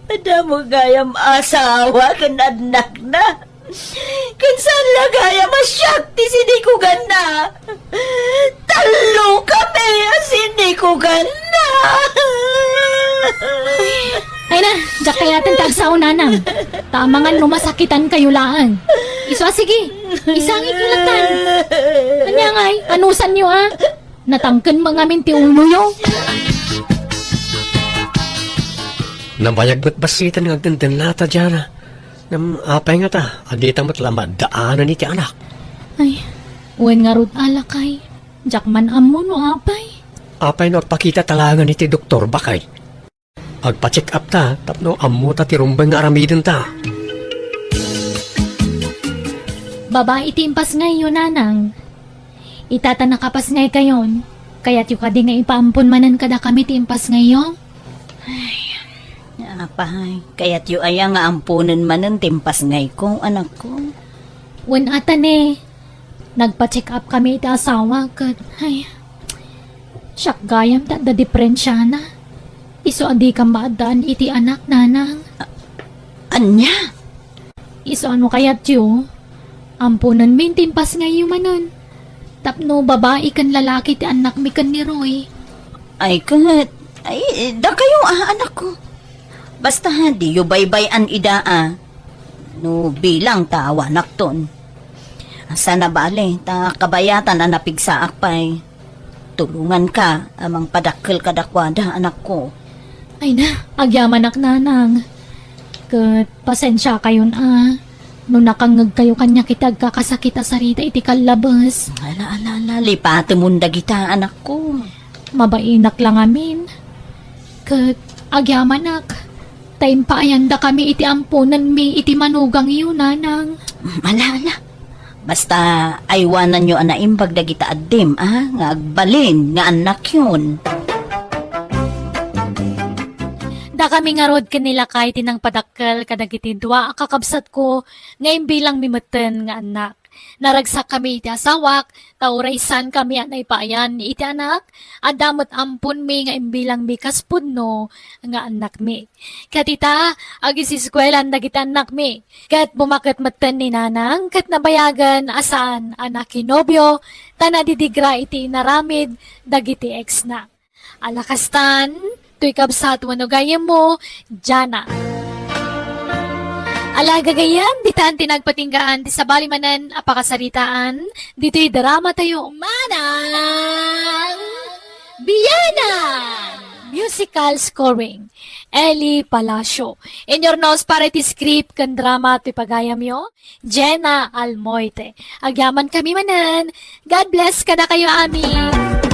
Adda met gayam asawa ken annakna. Ken saan la gayam a siak ti sinikuganna. Tallo kami a sinikuganna. Ay na, diak kayaten ti agsao, Nanang. Ta amangan no masakitankayo laeng. Isu a, sige, isangik lattan. Ania ngay, anusanyo a? Natangken met ngamin ti uloyo. Nabayag met bassiten nga agdendennata, Jana. Ngem apay ngata a dita met la maddaanen iti anak? Ay, wen ngarud a lakay, diak man ammo no apay. Apay no agpakitata laengen iti doktor, baket? Agpa-check up ta tapno ammota ti rumbeng nga aramidenta. Babai ti impasngayyo, Nanang. Ita ta nakapasngaykayon, kayatyo kadi nga ipaampon manen kadakami ti impasngayyo? Ay, apay, kayatyo aya nga amponen manen ti impasngayko, anakko? Wen a ta ne, nagpa-check up kami iti asawak ket, ay, siak gayam ta adda diferensiana. Isu a dikam maaddaan iti anak, Nanang. A-, ania? Isu a no kayatyo, amponenmi ti impasngayyo manen. Tapno babai ken lalaki ti annakmi ken ni Roy. Ay ket, ay, dakayo a, anakko. Basta, diyo baybay-an ida a. No bilang ta awanakton. Saan a bale, ta kabayatan a napigsaak pay. Tulonganka a mangpadakkel kadakuada, anakko. Ay na, agyamanak, Nanang. Ket pasensiakayon a no nakangngegkayo kaniak iti agkakasakit a sarita iti kallabes. Ala, ala, ala, lipatemon dagita, anakko. Mabainak la ngamin. Ket agyamanak, ta impaayandakami iti amponenmi iti manugangyo, Nanang. Ala, ala. Basta, aywananyo a naimbag dagita addim, a, nga agbalin nga annakyon. Dakami ngarud ken ni lakay ti nangpadakkel kadagiti dua a kakabsatko nga imbilangmi metten nga annak. Naragsakkami iti asawak, ta uray saankami a naipaayan iti anak, adda met amponmi nga imbilangmi kas pudno nga annakmi. Ket ita, agisiskuelan dagiti annakmi. Ket bumaket metten ni nanang ket nabayagen a saan a nakinobio ta nadidigra iti inaramid dagiti exna. Ala kastan, toy kabsat wenno gayyemmo, Jana. Ala gagayyem, ditan ti nagpatinggaan ti sabali manen a pakasaritaan ditoy drama tayo. Manang Biyanan! Musical scoring, Eli Palacio. Inyurnos para iti script ken drama ti pagayamyo, Jenna Almoite. Agyaman kami manen. God bless kadakayo amin.